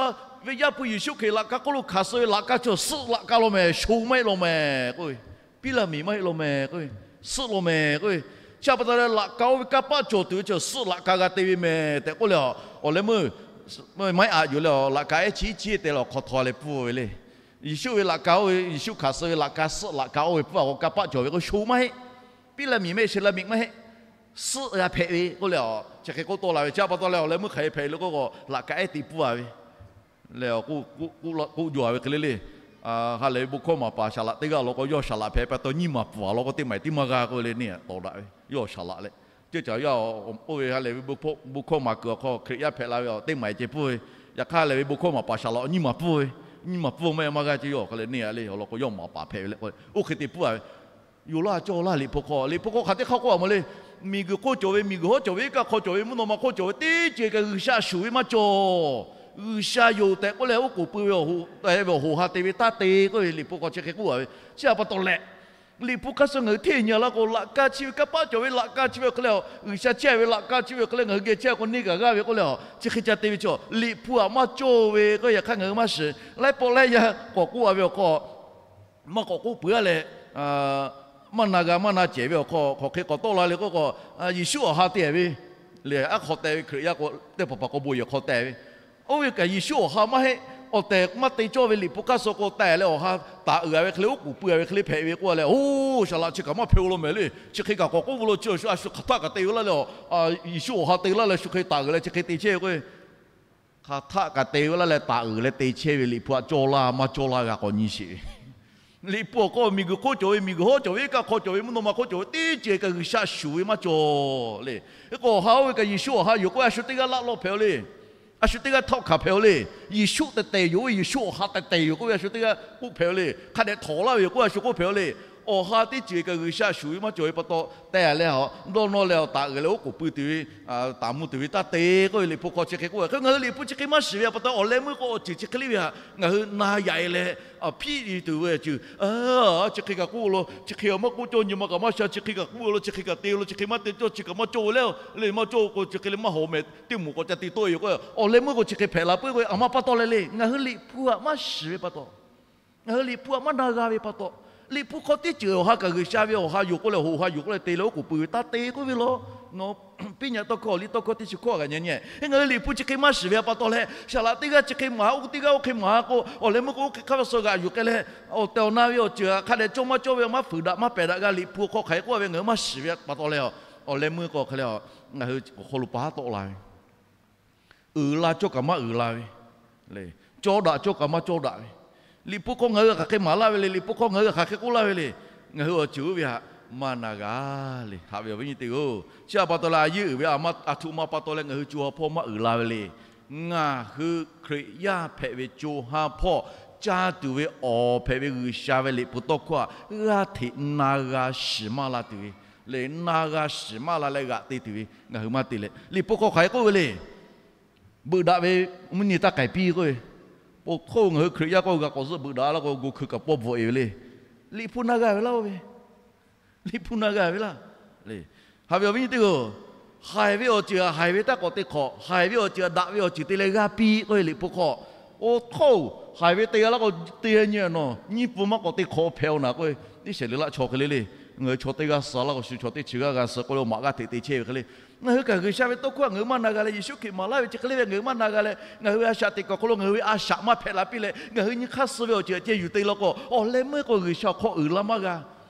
ve Yaˇ hpu Yeˍsuˆ Hkriꞈ laꞈ ka hk'oˆ lo hkanˍ suh ve laꞈ ka cawˬ suhˆ laꞈ ka law mehˍ, sho maˇ heˆ law mehˍ k'oˆ ve, piˉ laˇ miˬ maˇ heˆ law mehˍ k'oˆ ve, suhˆ law mehˍ k'oˆ ve. Chi pa taw leh laꞈ ka oˇ ve kanˇ paˆ cawˬ tuˬ ve cawˬ suhˆ laꞈ ka g'a te ve mehˍ tehꞈ k'oˆ leh, awˬ leh meuˇ maˇ heˆ aꞈ yuˬ leh laꞈ ka ehˉ chi iˉ chi tehꞈ leh awˬ hk'aw htaw leh pfuhˇ ve le. Yeˍsuˆ ve laꞈ ka oˇ ve, Yeˍsuˆ hkanˍ suh ve laꞈ ka suhˆ laꞈ ka oˇ ve pfuhˇ-a k'o, kanˇ paˆ cawˬ ve k'o sho maˇ heˆ, piˉ laˇ miˬ maˇ heˆ, sheˍ laˇ miˬ maˇ heˆ, suhˆ g'a hpehꞈ ve k'oˆ leh, chi hk'e k'oˆ tawˆ la ve. Chi pa taw leh awˬ leh meuˇ hk'aˬ hk'e hpehꞈ le k'oˆ k'o, laꞈ ka ehˉ te pfuhˇ-a ve le. K'oˆ jaw-a ve hk'e le le. Ha lehˬ ve bon hkawˇ maˍ paˍ saˍ laꞈ teˇ g'aˇ law k'o, yawˇ saˍ laꞈ hpehꞈ pa taw nyiˇ maˬ pfuhˍ-a law k'o, teˇ maˬ tiˉ maˇ g'a k'oˆ ve le. Neˇ htaꞈ tawˍ daꞈ ve yawˇ saˍ laꞈ leh, ceˇ caˬ yaˇ oˇ ve ha lehˬ ve bon hkawˇ maˍ kuiˬ awˬ hk'aw Hkriꞈ yaˇ hpehꞈ la ve teˇ maˬ ceh pfuhˇ ve. Yaꞈ hk'aˇ ha lehˬ ve bon hkawˇ maˍ paˍ saˍ laꞈ nyiˇ maˬ pfuhˇ ve, nyiˇ maˬ pfuhˇ maˇ heˆ maˇ g'a ceˇ. Yawˇ awˬ hk'a leh neˇ htaꞈ le awˬ lawn k'o, yawˇ maˍ paˍ hpehꞈ ve le k'o, oˇ hk'e te pfuhˇ-a ve. Yoˬ laˇ cawˇ laˇ. Liꞈ hpu hk'aw, liꞈ hpu hk'aw hk'aˬ teˇ hk'aˇ k'oˆ-a mawˬ le. Miˬguiˬ hk'oˆ cawˬ ve, miˬguiˬ hawˉ cawˬ ve, iˉ kaˆ hk'aw cawˬ ve, mvuhˇ naw ma hk'oˆ cawˬ ve teˇ ceuˬ kaꞈ G'uiˬsha shuˍ ve maˇ cawˬ. G'uiˬsha yoˬ tehꞈ k'oˆ leh oˉ k'oˍ pui ve, awˬ hoꞈ ha te ve taˇ te k'oˆ ve, liꞈ hpu hk'aw chi hk'e k'oˆ-a ve. Chi htaꞈ pa taw leh, liꞈ hpu hk'aˇ suh ngaˬ hui hteˇ nyi-a laˇ k'o, laꞈ ka chi ve kanˇ paˆ cawˬ ve, laꞈ ka chi ve awˬ hk'e leh G'uiˬsha chehˇ ve, laꞈ ka chi ve awˬ hk'e leh ngaˬ hui geh chehˇ k'o neˇ kaꞈ g'aˇ ve k'oˆ leh, chi hk'e ca te ve chaw, liꞈ hpu htaꞈ maˇ cawˇ ve k'o, yaꞈ hk'aˇ ngaˬ hui maˇ shiˍ. Laiˉ pawˆ laiˉ yaˇ k'awꞈ k'oˆ-a ve awˬ hk'aw, maˇ k'awꞈ k'oˆ peuˬ-a leh, maˇ na g'a maˇ na cehˬ ve awˬ hk'aw hk'aˬ hk'e k'awꞈ tawˆ la le k'oˆ k'o, Yeˍsuˆ awˬ ha te ve le. Aˉ hk'aw teh ve Hkriꞈ yaˇ k'o, teˇ hpaˍ hpaˍ k'o bon yehˬ hk'aw teh ve. Oˇ ve kaꞈ Yeˍsuˆ awˬ ha maˇ heˆ. Awˬ tehˬ maˇ te cawˇ ve liꞈ hpu hk'aˇ suh k'o, teh leh awˬ ha taˍ uiˍ-a ve hk'e le, oˉ k'oˍ pui-a ve hk'e le hpehꞈ ve k'oˆ leh, oˇ saˍ laꞈ chi kaꞈ maˇ hpehꞈ-o law mehˍ le. Chi hk'e kaꞈ k'awꞈ k'oˆ ve law, chi awˬ shu a shu hk'aˬ htaˆ kaꞈ te ve laˇ leh, Yeˍsuˆ awˬ ha te laˇ leh shu hk'e taˍ uiˍ leh chi hk'e te chehˇ ve k'o, hk'aˬ htaˆ kaꞈ te ve laˇ leh taˍ uiˍ leh te chehˇ ve liꞈ hpu htaꞈ cawˇ laˇ maˇ cawˇ laˇ g'a k'awꞈ nyi sheˍ ve. Liꞈ hpu awˬ hk'aw miˬguiˬ hk'oˆ cawˬ ve, miˬguiˬ hawˉ cawˬ ve, iˉ kaˆ hk'aw cawˬ ve, mvuhˇ naw ma hk'oˆ cawˬ ve teˇ ceuˬ kaꞈ G'uiˬsha shuˍ ve maˇ cawˬ le. Hk'e k'o awˬ ha oˇ ve kaꞈ Yeˍsuˆ awˬ ha yoˬ k'oˆ ve a shu teˇ g'aˇ laˆ lawˇ hpehꞈ-o le. A shu teˇ g'aˇ htawˆ hkanˍ hpehꞈ-o le. Yeˍsuˆ tehˬ tehˬ yoˬ, Yeˍsuˆ awˬ ha tehˬ tehˬ yoˬ k'oˆ ve a shu teˇ g'aˇ k'oˆ hpehꞈ-o le. Hk'a dehꞈ htawnˍ laˇ ve yoˬ k'oˆ a shu k'oˆ hpehꞈ-o le. Awˬ ha teˇ ceuˬ kaꞈ G'uiˬsha shuˍ ve maˇ cawˬ ve pa taw, te leh dawˇ nawˇ leh awˬ taˍ g'euꞈ leh oˉ k'oˍ pui tuˬ ve, taˍ mvuh tuˬ ve taˇ te k'oˆ ve Liꞈ hpu hk'aw chi hk'e k'oˆ ve. Hk'e ngaˬ hui Liꞈ hpu chi hk'e maˇ shiˍ ve pa taw, awˬ leh meuˇ k'o awˬ ceuˬ chi hk'e le ve htaꞈ ngaˬ hui na yaꞈ e leh, hpiˆ tuˬ ve awˬ ceuˬ, chi hk'e kaꞈ k'oˆ lo, chi hk'e kaꞈ maˇ k'oˆ cawˇ, nyi ma kaꞈ maˇ sha, chi hk'e kaꞈ k'oˆ lo, chi hk'e kaꞈ te lo, chi hk'e maˇ te cawˇ, chi kaꞈ maˇ cawˇ ve le, le maˇ cawˇ k'o chi hk'e le maˇ hawˍ mehˍ, teˇ moˍ k'awꞈ ca te tawˆ e k'o, awˬ leh meuˇ k'o chi hk'e hpehꞈ la puiˉ k'o, aˬ ma pa taw leh le, ngaˬ hui Liꞈ hpu htaꞈ maˇ shiˍ ve pa taw, ngaˬ hui Liꞈ hpu htaꞈ maˇ na g'a ve pa taw, Liꞈ hpu hk'aw teˇ ceuˬ awˬ ha kaꞈ G'uiˬsha ve awˬ ha yoˬ k'oˆ leh, hoꞈ ha yoˬ k'oˆ leh te leh oˉ k'oˍ pui ve taˇ te k'oˆ ve law. Nawˬ piˇ nyaꞈ tawˇ hkawˇ, liꞈ tawˇ hkawˇ teˇ chi hkawˇ g'aꞈ nyi nyi, ngaˬ hui Liꞈ hpu chi hk'e maˇ shiˍ ve pa taw leh, saˍ laꞈ teˇ g'aˇ chi hk'e maˍ ha, oˇ teˇ g'aˇ oˇ hk'e maˍ ha k'o, awˬ leh meuˇ k'o oˇ hk'e hk'a ve suh g'aꞈ yuˬ k'ai leh, awˬ tehˬ awˬ na ve awˬ ceuˬ hk'a dehꞈ cawˇ maˇ cawˇ ve maˇ fuiˍ daꞈ maˇ pehˬ daꞈ g'a, Liꞈ hpu hk'aw hk'aˬ hk'e k'oˆ ve ngaˬ hui maˇ shiˍ ve pa taw leh, awˬ leh meuˇ k'o hk'e le, ngaˬ hui awˬ hk'aw lo pa haˉ tawˆ la ve, uiˍ la cawˇ kaꞈ maˇ uiˍ la ve, cawˇ daꞈ cawˇ kaꞈ maˇ cawˇ daꞈ ve, Liꞈ hpu hk'aw ngaˬ hui hk'aˬ hk'e maˍ laˇ ve le, Liꞈ hpu hk'aw ngaˬ hui hk'aˬ hk'e k'oˆ laˇ ve le, ngaˬ hui awˬ ceuˬ oˇ ve htaꞈ maˇ na g'a le. Haꞈ ve awˬ viˉ nyi teˇ hpaˍ-oˬ, chi htaꞈ pa taw leh a yeˇ uiˍ ve aˬ ma aˬ htoꞈ ma pa taw leh ngaˬ hui co ha hpawˇ maˇ uiˍ la ve le. Ngaˬ hui Hkriꞈ yaˇ hpehꞈ ve co ha hpawˇ caˇ tuˬ ve awˬ hpehꞈ ve G'uiˬsha ve Liꞈ hpu tawˇ hkawˇ htaꞈ g'aˇ hteꞈ na g'a shiˍ maˇ la tuˬ ve le, na g'a shiˍ maˇ la leh g'aꞈ te tuˬ ve ngaˬ hui maˇ te leh, Liꞈ hpu hk'aw hk'aˬ hk'e k'oˆ ve le. Beuꞈ daꞈ ve mvuhˇ nyi taˇ k'aiˍ piˇ k'oˆ ve, po hk'oˆ ngaˬ hui Hkriꞈ yaˇ k'o g'a k'awꞈ zuhˆ beuꞈ daꞈ la k'o, go hkui kaꞈ pawˇ bvuhꞈ e ve le. Liꞈ hpu na g'a ve laˇ oˇ ve, Liꞈ hpu na g'a ve laˇ. Haꞈ ve awˬ viˉ nyi teˇ hpaˍ-oˬ, haiˬ ve awˬ ceuˬ htaꞈ haiˬ ve taˇ k'awꞈ te hk'awꞈ, haiˬ ve awˬ ceuˬ htaꞈ daꞈ ve awˬ ceuˬ te leh g'a piˇ k'oˆ ve Liꞈ hpu hk'aw, oˇ hk'oˆ haiˬ ve te g'a laˇ k'o, te nyi nawˬ nyiˇ pun maˇ k'awꞈ te hk'awꞈ hpehꞈ-oˬ naˬ k'oˆ ve, Iˉsaˍreˍlaˆ chaw hk'e le le. Ngaˬ hui chaw teˇ g'aˇ suh laˇ k'o, shu chaw teˇ chi g'aˇ g'a suh k'oˆ leh, maꞈ g'aˇ hteꞈ te chehˇ ve hk'e le. Ngaˬ hui kaꞈ G'uiˬsha ve tawˇ hkawˇ htaꞈ ngaˬ hui maˇ na g'a leh, Yeˍsuˆ Hkriꞈ maˍ laˇ ve chi hk'e le ve ngaˬ hui maˇ na g'a leh, ngaˬ hui ve a shaꞈ teꞈ kuiˬ awˬ hk'aw lo ngaˬ hui ve a shaꞈ maˇ hpehꞈ la piˇ leh, ngaˬ hui nyi hk'aˇ suh ve awˬ ceuˬ htaꞈ ceh yuˬ te law k'o, awˬ leh meuˇ k'o G'uiˬsha awˬ hk'aw uiˍ la maˇ g'a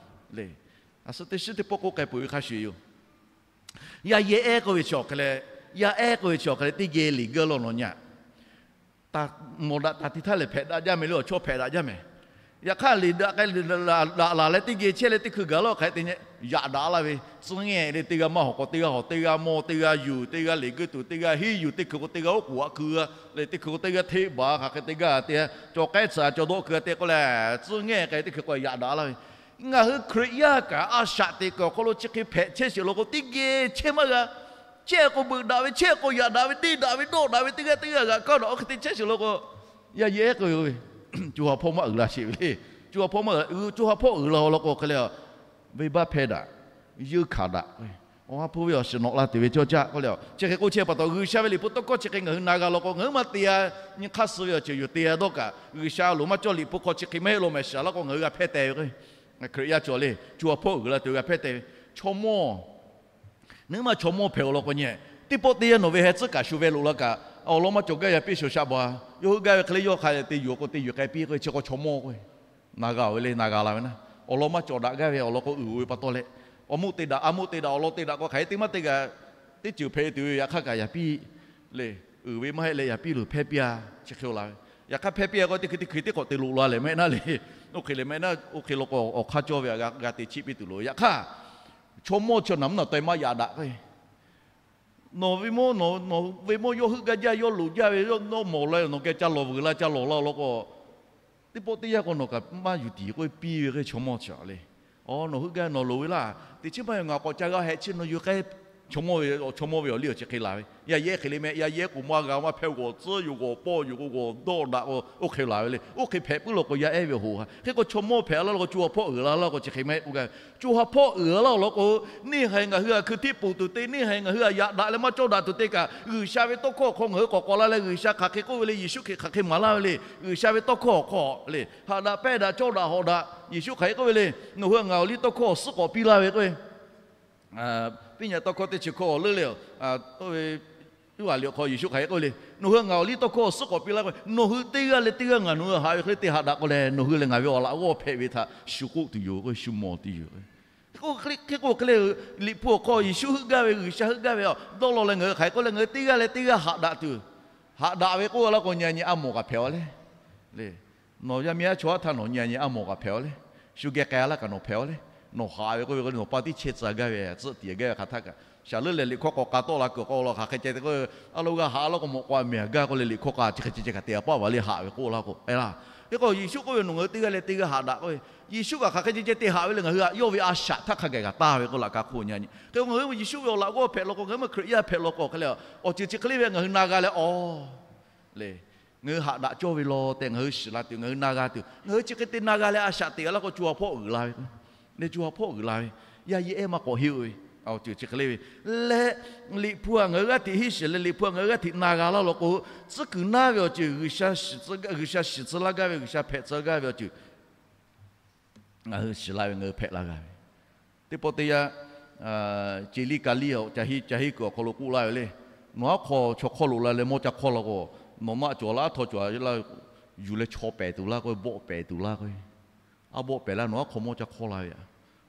le. A suh teˇ shiˉ teˇ pawˆ k'oˆ k'ai peuˬ ve hk'a shuˍ yoˬ. Yaˇ yehˇ ehˉ k'oˆ ve chi awˬ hk'e leh, yaˇ ehˉ k'oˆ ve chi awˬ hk'e leh teˇ geh liꞈ geuˆ law nawˬ nyi-a. Mawˬ daꞈ taˍ ti htaˇ lehˬ hpehꞈ daꞈ jaˇ meh le, awˬ chawˇ hpehꞈ daꞈ jaˇ meh. Yaꞈ hk'aˇ liꞈ daꞈ k'ai daꞈ laˬ leh teˇ geh chehˇ leh teˇ hkui gaˬ laˇ hk'e te yaꞈ daꞈ laˇ ve, tcuhˉ ngehˇ le, teˇ g'aˇ maˇ hawˍ k'o teˇ g'aˇ hawˍ, teˇ g'aˇ mawˇ, teˇ g'aˇ yuˬ, teˇ g'aˇ liꞈ geuˆ tuˬ, teˇ g'aˇ hiˉ yuˬ, teˇ hkui k'o teˇ g'aˇ oˉ k'oˍ aꞈ keu g'a le, teˇ hkui k'o teˇ g'aˇ hteˆ baˬ hk'aˬ hk'e, teˇ g'aˇ te cawˬ k'ehˉ tsuhꞈ cawˬ dawˆ keu te k'oˆ leh, tcuhˉ ngehˇ k'ai teˇ hkui k'o yaꞈ daꞈ laˇ ve. Ngaˬ hui Hkriꞈ yaˇ kaꞈ a shaꞈ teꞈ kuiˬ awˬ hk'aw lo chi hk'e hpehꞈ chehˇ sheˍ law k'o, teˇ geh chehˇ maˇ g'a. Chehˇ k'o beuꞈ daꞈ ve, chehˇ k'o yaꞈ daꞈ ve, deˇ daꞈ ve, dawˆ daꞈ ve, teˇ g'aˇ teˇ g'aˇ g'aꞈ kaˇ daꞈ oˇ hk'e te chehˇ sheˍ law k'o, yaˇ yehˇ ehˉ k'oˆ ve, co ha hpawˇ maˇ uiˍ la sheˍ ve le. Co ha hpawˇ maˇ, co ha hpawˇ uiˍ la law k'o hk'e le, venˇbaˆ hpehˇ daꞈ, yeunˇ hkanˍ daꞈ, awˬ ha hpu ve awˬ shiˍ nawꞈ la tuˬ ve cawˇ caˆ k'oˆ le. Chi hk'e k'oˆ chehˇ pa taw, G'uiˬsha ve Liꞈ hpu tawˇ hkawˇ chi hk'e ngaˬ hui na g'a law k'o, ngaˬ hui maˇ te-a. Nyi hk'aˇ suh ve awˬ ceuˬ yoˬ te-a dawˇ kaꞈ, G'uiˬsha loˍ maˇ cawˇ Liꞈ hpu hk'aw chi hk'e maˇ heˆ law meh shaˍ laˇ k'o, ngaˬ hui g'a hpehˇ teh ve k'o, Hkriꞈ yaˇ cawˬ le, co ha hpawˇ uiˍ la tuˬ g'a hpehˇ teh ve. Chaw mawˇ, naˉ maˇ chaw mawˇ hpehꞈ-oˬ law k'o nyi, teˇ pawˆ teˇ yanˇ nawˬ ve heh tcuhˉ kaꞈ shu ve loꞈ la kaꞈ, awˬ lawn maˇ cawˬ gaˇ ve yaˇ piˇ shoˍ shaˆ ba, yawˇ heuˆ gaˇ ve hk'e le yawˇ hk'a te yuˬ k'o te yuˬ k'ai piˇ k'o, chi k'o chaw mawˇ k'o, na g'a-oˬ ve le, na g'a la ve naˉ. Awˬ lawn maˇ cawˬ daꞈ gaˇ ve awˬ lawn k'o uiˍ-oˬ ve pa taw leh, awˬ moˆ te daꞈ, a moˆ te daꞈ, awˬ lawn te daꞈ k'o hk'aˬ hk'e te maˇ te g'a. Teˇ ceuˬ hpehꞈ tuˬ ve yaꞈ hk'aˇ kaꞈ yaꞈ piˇ le, uiˍ ve maˇ heˆ leh yaꞈ piˇ loˬ hpehˇ piˇ-a. Chi hk'e-oˬ la ve, yaꞈ hk'aˇ hpehˇ piˇ-a k'o teˇ hkui teˇ hkui teˇ k'awꞈ te loꞈ la leh meh naˉ le. Oˇ hk'e leh meh naˉ, oˇ hk'e law k'o awˬ hk'aˇ cawˇ ve g'a te chiˆ piˇ tuˬ loˬ. Yaꞈ hk'aˇ, chaw mawˇ chi naˬ mvuhˇ naˬ taweh maˇ yaꞈ daꞈ k'o, nawˬ ve mawˇ, nawˬ ve mawˇ yawˇ heuˆ gaˇ jaˇ, yawˇ loꞈ jaˇ ve, yawˇ nawˇ mawˬ la nawˬ geh ca lawˬ vuiˬ la ca lawˬ la law k'o, teˇ pawˆ teˇ yanˇ k'o nawˬ kaꞈ maˇ yuˬ tiˍ k'oˆ piˇ ve k'o chaw mawˇ chi le. Aˬ, nawˬ heuˆ gaˇ nawˬ loˍ ve laˇ. Teˇ chiˉ maˇ yoˬ, ngaˬ k'awꞈ ca g'a heh chi nawˬ yuˬ k'ai. Chaw mawˇ ve, chaw mawˇ ve awˬ liˇ awˬ chi hk'e laˬ ve, yaˇ yehˇ hk'e le meh, yaˇ yehˇ k'o maˇ g'a maˇ hpehˇ, g'awˬ tcuhˉ yoˬ, g'awˬ pawˇ yoˬ k'o, g'awˬ dawˆ daꞈ k'o, oˇ hk'e laˬ ve le. Oˇ hk'e hpehꞈ puiˉ law k'o yaˇ ehˉ ve awˬ hoꞈ ha hk'e k'o chaw mawˇ hpehꞈ la law k'o, co ha hpawˇ uiˍ la laˇ k'o chi hk'e meh k'oˆ gaˇ ve. Co ha hpawˇ uiˍ la law k'o, neˇ haiˬ ngaˬ hui htaꞈ hkui htiˆ poˬ tuˬ te, neˇ haiˬ ngaˬ hui htaꞈ yaꞈ daꞈ leh maˇ cawˇ daꞈ tuˬ te kaꞈ, G'uiˬsha ve tawˇ hkawˇ awˬ hk'aw ngaˬ hui k'awꞈ k'awꞈ la leh G'uiˬsha hk'aˬ hk'e k'oˆ ve le, Yeˍsuˆ Hkriꞈ hk'aˬ hk'e maˍ laˇ ve le. G'uiˬsha ve tawˇ hkawˇ awˬ hk'aw le, haꞈ daꞈ pehnˇ daꞈ cawˇ daꞈ hawꞈ daꞈ, Yeˍsuˆ hk'aˬ hk'e k'oˆ ve le, nawˬ hui htaꞈ ngaˬ awˬ liˇ tawˇ hkawˇ awˬ suhˉ k'awꞈ piˇ laˇ ve k'o, piˇ nyaꞈ tawˇ hkawˇ teˇ chi hkawˇ leuˉ le, oˇ ve, Yoˇhanˬ liꞈ awˬ hk'aw Yeˍsuˆ hk'aˬ hk'e k'oˆ ve le, nawˬ hui ngaˬ awˬ liˇ tawˇ hkawˇ awˬ suhˉ k'awꞈ piˇ laˇ k'o, nawˬ hui teˇ g'aˇ leh teˇ g'aˇ ngaˬ nawˬ hui haꞈ ve hk'e le te haꞈ daꞈ k'o leh, nawˬ hui leh ngaˬ ve awˬ laꞈ g'awˇ hpehꞈ ve htaꞈ shu k'oˆ tuˬ yoˬ k'o, shu mawˬ tuˬ yoˬ. Hk'e k'o hk'e le, Liꞈ hpu awˬ hk'aw Yeˍsuˆ heuˆ gaˇ ve, G'uiˬsha heuˆ gaˇ ve a dawˇ law leh ngaˬ hui hk'aˬ hk'e k'oˆ leh, ngaˬ hui teˇ g'aˇ leh teˇ g'aˇ haꞈ daꞈ tuˬ, haꞈ daꞈ ve k'oˆ laˇ k'o, nyi nyi a mawˬ kaꞈ hpehꞈ-a le. Le, nawˬ yaˇ miˇ haˉ chaw haˉ htaˇ nawˬ nyi nyi a mawˬ kaꞈ hpehꞈ-a le. Shu geh k'ai laˇ kaꞈ nawˬ hpehꞈ-a le. Nawˬ haꞈ ve k'oˆ ve k'o nawˬ pa tiˉ chehˇ tcuh gaˇ ve, tcuhˆ tiˍ gaˇ ve hk'aˬ htaˇ kaꞈ, shaˍ leuˉ leh liꞈ hkawˇ k'awꞈ k'a tawˆ la kuiˬ k'o la hk'aˬ hk'e ceh te k'o, a lo g'a haꞈ laˇ k'o mawꞈ k'aw a mehˬ gaˇ k'oˆ leh liꞈ hkawˇ k'a chi hk'e ceh ceh kaꞈ te a paˆ vaˬ le haꞈ ve k'oˆ laˇ k'o, e laˇ Hk'e k'o Yeˍsuˆ k'oˆ ve, nawˬ ngaˬ hui teˇ g'aˇ leh teˇ g'aˇ haꞈ daꞈ k'oˆ ve, Yeˍsuˆ kaꞈ hk'aˬ hk'e ceh ceh te haꞈ ve leh ngaˬ hui htaꞈ yawˇ ve a shaꞈ htaˇ hk'a gaˬ g'a taˇ ve k'oˆ laꞈ ka hk'oˆ nyi nyi. Hk'e k'o ngaˬ hui Yeˍsuˆ ve awˬ laꞈ g'awˇ hpehꞈ law k'o, ngaˬ hui ma Hkriꞈ yaˇ hpehꞈ law k'o hk'e leh, awˬ ceuˬ chi hk'e le ve ngaˬ hui na g'a leh, awˬ le, ngaˬ hui haꞈ daꞈ cawˇ ve law tehꞈ ngaˬ hui shiˍ la tuˬ, ngaˬ hui na g'a tuˬ, ngaˬ hui chi hk'e te na g'a leh a shaꞈ teꞈ laˇ k'o, co ha hpawˇ uiˍ la ve, leh co ha hpawˇ uiˍ la ve, yaˇ yeˇ ehˉ maˇ k'awꞈ heˆ-oˬ ve, awˬ ceuˬ chi hk'e le ve. Leh Liꞈ hpu htaꞈ ngaˬ hui g'aˇ hteꞈ henˇ shiˍ leh Liꞈ hpu htaꞈ ngaˬ hui g'aˇ hteꞈ na g'a laˇ law k'o, tcuhˉ kuiˬ naˉ ve awˬ ceuˬ, G'uiˬsha shiˍ tcuh laˇ gaˇ ve, G'uiˬsha hpehꞈ tcuh laˇ gaˇ ve awˬ ceuˬ ngaˬ hui shiˍ la ve, ngaˬ hui hpehꞈ la g'a ve. Teˇ pawˆ teˇ yanˇ, ceˬ liˇ ka liˇ ca henˇ kuiˬ awˬ hk'aw lo k'oˆ laˇ ve le. Nawˬ aˉ hk'aw chaw hk'awˇ loꞈ la leh mawˇ ca hk'awˇ la k'o, nawˬ naˆ cawˬ laˇ, aˉ htaw cawˬ laˇ, yuˬ leh chaw pehˍ tuˬ laˇ k'oˆ ve, bawˆ pehˍ tuˬ laˇ k'oˆ ve, aˉ bawˆ pehˍ laˇ, nawˬ aˉ hk'aw mawˇ ca hk'awˇ la ve aꞈ.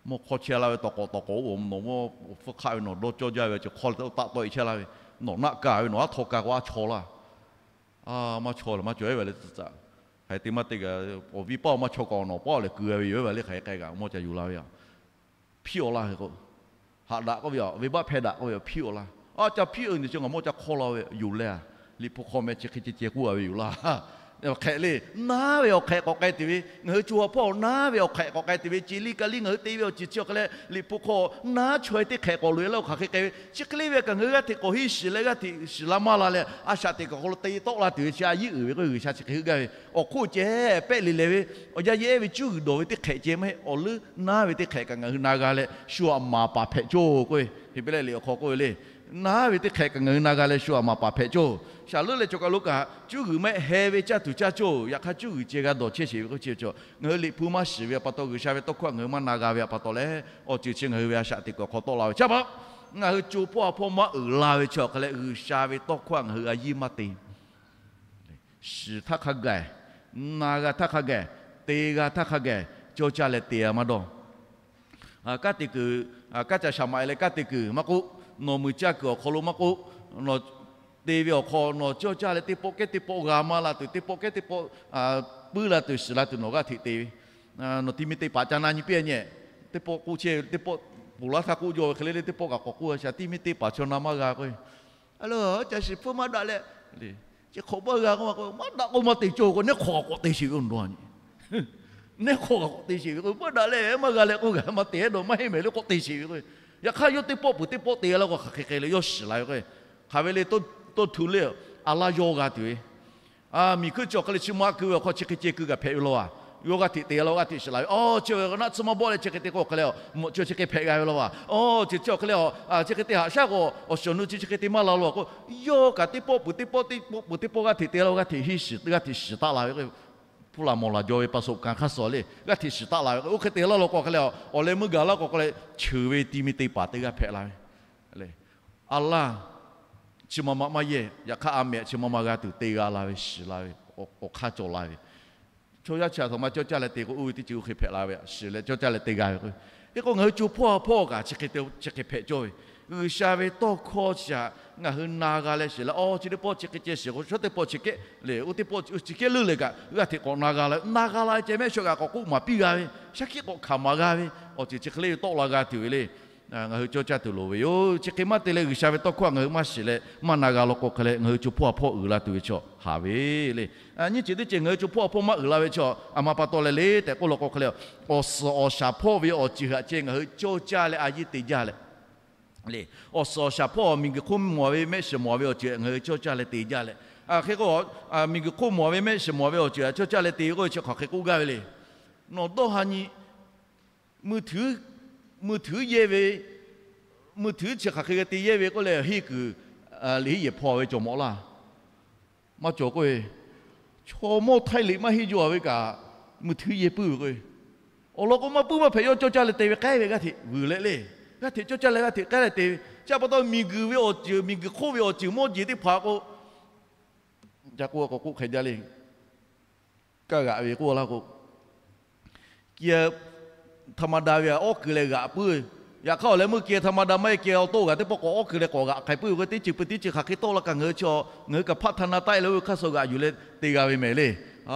Mawˇ hk'awˇ chehˇ laˇ ve tawˍ k'awꞈ tawˍ k'awꞈ oˇ, nawˬ mawˇ awˬ hpfuhˇ hk'aˆ ve nawˬ dawˇ cawˇ jaˇ ve awˬ ceuˬ hk'awˇ leh taˆ tawˆ e chehˇ laˇ ve, nawˬ naˆ ka ve nawˬ aˉ htaw ka k'o aˉ chaw laˇ. Maˇ chaw leh maˇ cawˬ ehˉ ve le tcuhˉ tcuhˉ. Hk'aˬ hk'e te maˇ te kaꞈ, awˬ viˉ paˇ awˬ maˇ chaw kaꞈ awˬ nawˬ paˇ leh keu g'a ve yoˬ ehˉ ve le, hk'aˬ hk'e k'ai kaꞈ mawˇ ca yuˬ la ve aꞈ. Hpiˇ-aw laˇ hk'e k'o, haꞈ daꞈ k'oˆ ve aꞈ, venˇbaˆ hpehˇ daꞈ k'oˆ ve aꞈ, hpiˇ-aw laˇ. Aˉ ca hpiˇ-aw nyi chi ngaˬ mawˇ ca hk'awˇ la ve yoˬ leh, Liꞈ hpu hk'aw meh chi hk'e ceh ceh k'oˆ g'a ve yoˬ laˇ. Awˬ hk'ehꞈ le, naˉ ve awˬ hk'ehꞈ k'awꞈ k'ai tuˬ ve, ngaˬ hui co ha hpawˇ naˉ ve awˬ hk'ehꞈ k'awꞈ k'ai tuˬ ve, ceˬ liˇ ka liˇ ngaˬ hui te ve awˬ ceuˬ chi awˬ hk'e leh, Liꞈ hpu hk'aw naˉ chaweh teˇ hk'ehꞈ k'awꞈ loꞈ e laˇ-oˬ hk'aˬ hk'e k'ai ve, chi hk'e le ve kaꞈ ngaˬ hui g'aˇ hteꞈ k'awꞈ henˇ shiˍ leh g'aˇ hteꞈ shiˍ la maˇ la leh a shaꞈ teꞈ kaꞈ awˬ hk'aw lo te tawˆ la tuˬ ve chi a yiˉ uiˍ ve k'o, G'uiˬsha chi hk'e heuˆ gaˇ ve. Awˬ hk'oˆ ceh pehˆ le leh ve, awˬ yaˇ yeˇ ehˉ ve cuˇ g'uiˬ dawˬ ve teˇ hk'ehꞈ ceh maˇ heˆ, awˬ leuˉ naˉ ve teˇ hk'ehꞈ kaꞈ ngaˬ hui na g'a leh shu aꞈ maˍ paˍ hpehꞈ cawˇ k'oˆ ve, Heˍbrehˇ liꞈ awˬ hk'aw k'oˆ ve le. Naˉ ve teˇ hk'ehꞈ kaꞈ ngaˬ hui na g'a leh shu aꞈ maˍ paˍ hpehꞈ cawˇ. Shaˍ leuˉ leh cawˬ kaꞈ lo kaꞈ cuˇ g'uiˬ maˇ heˆ, heh ve caˇ tuˬ caˇ cawˇ. Yaꞈ hk'aˇ cuˇ g'uiˬ ceh g'a dawˬ chehˇ sheˍ ve k'oˆ chi cawˬ, ngaˬ hui Liꞈ hpu maˇ shiˍ ve a pa taw, G'uiˬsha ve tawˇ hkawˇ htaꞈ ngaˬ hui maˇ na g'a ve a pa taw leh, awˬ ceuˬ chi ngaˬ hui ve a shaꞈ teꞈ kuiˬ awˬ hk'aw tawˆ la ve. Chi pa taw ngaˬ hui co hpawˇ ha hpawˇ maˇ uiˍ la ve chi awˬ hk'e leh, G'uiˬsha ve tawˇ hkawˇ htaꞈ ngaˬ hui a yiˇ maˇ te shiˍ htaˇ hk'a gaˬ, na g'a htaˇ hk'a gaˬ, te g'a htaˇ hk'a gaˬ, cawˇ caˇ leh te g'a maˇ dawˇ. Kanˉ te kuiˬ, kanˉ ca shaˍ maꞈ e leh kanˉ te kuiˬ maˇ k'oˆ, nawˬ muiˬ caˇ kuiˬ awˬ hk'aw lo maˇ k'oˆ, nawˬ te ve awˬ hk'aw nawˬ cawˇ caˇ leh teˇ pawˆ kehˉ teˇ pawˆ g'a maˇ la tuˬ, teˇ pawˆ kehˉ teˇ pawˆ puiˉ la tuˬ shiˍ la tuˬ nawˬ g'aˇ hteꞈ te ve. Nawˬ ti mi te paˍ ca na nyi piˇ a nyi, teˇ pawˆ k'oˆ chehˇ ve, teˇ pawˆ ponˬ laˇ htaˇ k'oˆ jaw ve hk'e le le, teˇ pawˆ kaꞈ k'awꞈ k'oˆ a shaˍ, ti mi te paˍ chaw na maˇ g'a k'o, a lo ca shiˍ hpfuhˇ maˇ daꞈ leh, chi hk'awꞈ maˇ g'a k'o, maˇ daꞈ k'o maˇ te cawˇ k'o, neˇ hk'awꞈ kaꞈ k'awꞈ te sheˍ ve awˬ na nyi. Neˇ hk'awꞈ kaꞈ k'awꞈ te sheˍ ve k'o, maˇ daꞈ leh maˇ g'a leh k'oˆ gaˬ maˇ te dawˬ maˇ heˆ mehˍ le k'awꞈ te sheˍ ve k'o, yaꞈ hk'aˇ yawˇ teˇ pawˆ peuˬ teˇ pawˆ te g'a la k'o hk'aˬ hk'e hk'e leh yawˇ shiˍ la ve k'o, hk'aˬ ve le, tawˇ htu le, a laˇ yawˇ g'a tuˬ ve miˬ hkuiˇ chi awˬ hk'e leh chi ma keu ve awˬ hk'aw chi hk'e ceh keu kaꞈ hpehꞈ ve law a. Yawˇ g'aˇ hteꞈ te g'a la, g'aˇ hteꞈ shiˍ la ve. Awˬ, chi ve naˆ tsuhˇ maˇ bawˆ leh chi hk'e te k'o awˬ hk'e leh, mvuhꞈ chi chi hk'e hpehꞈ g'a ve law a. Awˬ, chi chi awˬ hk'e leh, chi hk'e te haꞈ shaˉ k'o, awˬ shiˍ awˬ nu chi chi hk'e te maˇ la law k'o, yawˇ kaꞈ teˇ pawˆ peuˬ teˇ pawˆ teˇ pawˆ peuˬ teˇ pawˆ g'aˇ hteꞈ te g'a la, g'aˇ hteꞈ henˇ shiˍ, g'aˇ hteꞈ shiˍ taˆ la ve k'o, hpu laˬ mawˬ laˬ jaw ve pa sawꞈ kanˍ hk'aˇ suh le, g'aˇ hteꞈ shiˍ taˆ la ve k'o, oˇ hk'e te laˇ law k'o hk'e leh, awˬ leh meuˇ gaˬ laˇ k'o hk'e leh, cheuˬ ve ti mi te paˍ teˇ g'aˇ hpehꞈ la ve. A laˇ chi ma ma maˇ yehˇ. Yaꞈ hk'aˇ a mehꞈ chi ma ma g'a tuˬ te g'a la ve, shiˍ la ve, awˬ hk'aˇ cawˬ la ve. Chaw yaˇ chi a htoꞈ ma cawˇ caˇ leh te k'o, oˇ ve teˇ ceuˬ oˇ hk'e hpehꞈ la ve, shiˍ leh cawˇ caˇ leh te g'a ve k'o. Hk'e k'o ngaˬ hui co hpawˇ ha hpawˇ kaꞈ chi hk'e hpehꞈ cawˇ ve, G'uiˬsha ve tawˇ hkawˇ chi htaꞈ ngaˬ hui na g'a leh shiˍ leh, awˬ, chi teˇ pawˆ chi hk'e ceh shiˍ k'o, chaw teˇ pawˆ chi kehˉ le, oˇ teˇ pawˆ chi kehˉ leuˉ leh kaꞈ g'aˇ hteꞈ k'awꞈ na g'a la ve, na g'a la ceh mehˆ shawˍ kaꞈ k'awꞈ k'oˆ maˍ piˇ g'a ve, shaˉ hkiˆ k'awꞈ hkanˍ maˍ g'a ve, awˬ ceuˬ chi hk'e le ve tawˆ la g'a tuˬ ve le. Ngaˬ hui cawˇ caˇ tuˬ loˍ ve yoˬ. Chi hk'e maˇ te leh G'uiˬsha ve tawˇ hkawˇ htaꞈ ngaˬ hui maˇ shiˍ leh maˇ na g'a law k'o hk'e leh, ngaˬ hui co hpawˇ ha hpawˇ uiˍ la tuˬ ve chaw haˍ ve le. Nyiˇ ceuˬ teˇ ceuˬ ngaˬ hui co hpawˇ ha hpawˇ maˇ uiˍ la ve chaw a ma pa taw leh le tehꞈ k'oˆ law k'o hk'e leh, awˬ suhˍ awˬ shaˍ hpawˇ ve awˬ ceuˬ htaꞈ ceh ngaˬ hui cawˇ caˇ leh a yiˇ te jaˇ leh le. Awˬ suhˍ awˬ shaˍ hpawˇ miˬguiˬ hk'oˆ mawˬ ve mehˆ shiˍ mawˬ ve awˬ ceuˬ htaꞈ ngaˬ hui cawˇ caˇ leh te jaˇ leh, hk'e k'o, miˬguiˬ hk'oˆ mawˬ ve mehˆ shiˍ mawˬ ve awˬ ceuˬ htaꞈ cawˇ caˇ leh te ve k'oˆ ve chi hk'aˬ hk'e k'oˆ gaˇ ve le. Nawˬ dawˇ ha nyi, mui htuiˉ yehˇ ve, mui htuiˉ chi hk'aˬ hk'e g'a te yehˇ ve k'oˆ leh, henˇ kuiˬ liꞈ henˇ yehˬ hpaw ve cawˬ mawˬ laˇ. Maˇ cawˬ k'oˆ ve, chaw mawˇ htaiˇ liꞈ maˇ henˇ jaw ve kaꞈ, mui htuiˉ yehˇ puiˉ ve k'o, awˬ lawn k'o maˇ puiˉ maˇ hpehꞈ, yawˇ cawˇ caˇ leh te ve k'ehˉ ve g'aˇ hteꞈ vuiˬ leh le. G'aˇ hteꞈ cawˇ caˇ leh g'aˇ hteꞈ k'ehˉ leh te ve. Chi pa taw miˬguiˬ ve awˬ ceuˬ, miˬguiˬ hk'oˆ ve awˬ ceuˬ mawˇ jeˬ teˇ hpaˍ k'o, ca k'oˆ k'awꞈ k'oˆ hk'e jaˇ le. Kaˇ g'aꞈ ve k'oˆ laˇ k'o, kiˇ ธรรมดา ve awˉ keu leh g'aꞈ puiˉ ve. Yaꞈ hk'aˇ awˬ leh meuˇ kiˇ ธรรมดา maˇ heˆ, kiˇ awˬ to g'aꞈ teˇ pawˆ k'awꞈ awˉ keu leh k'awꞈ g'aꞈ k'ai puiˉ ve k'o, teˇ ceuˬ peuˬ teˇ ceuˬ hk'aˬ hk'e tawˆ la kaꞈ ngaˬ hui chi, ngaˬ hui kaꞈ พัฒนา taˆ e leh oˇ ve hk'aˇ suh g'aꞈ yuˬ leh te g'a ve mehˍ le.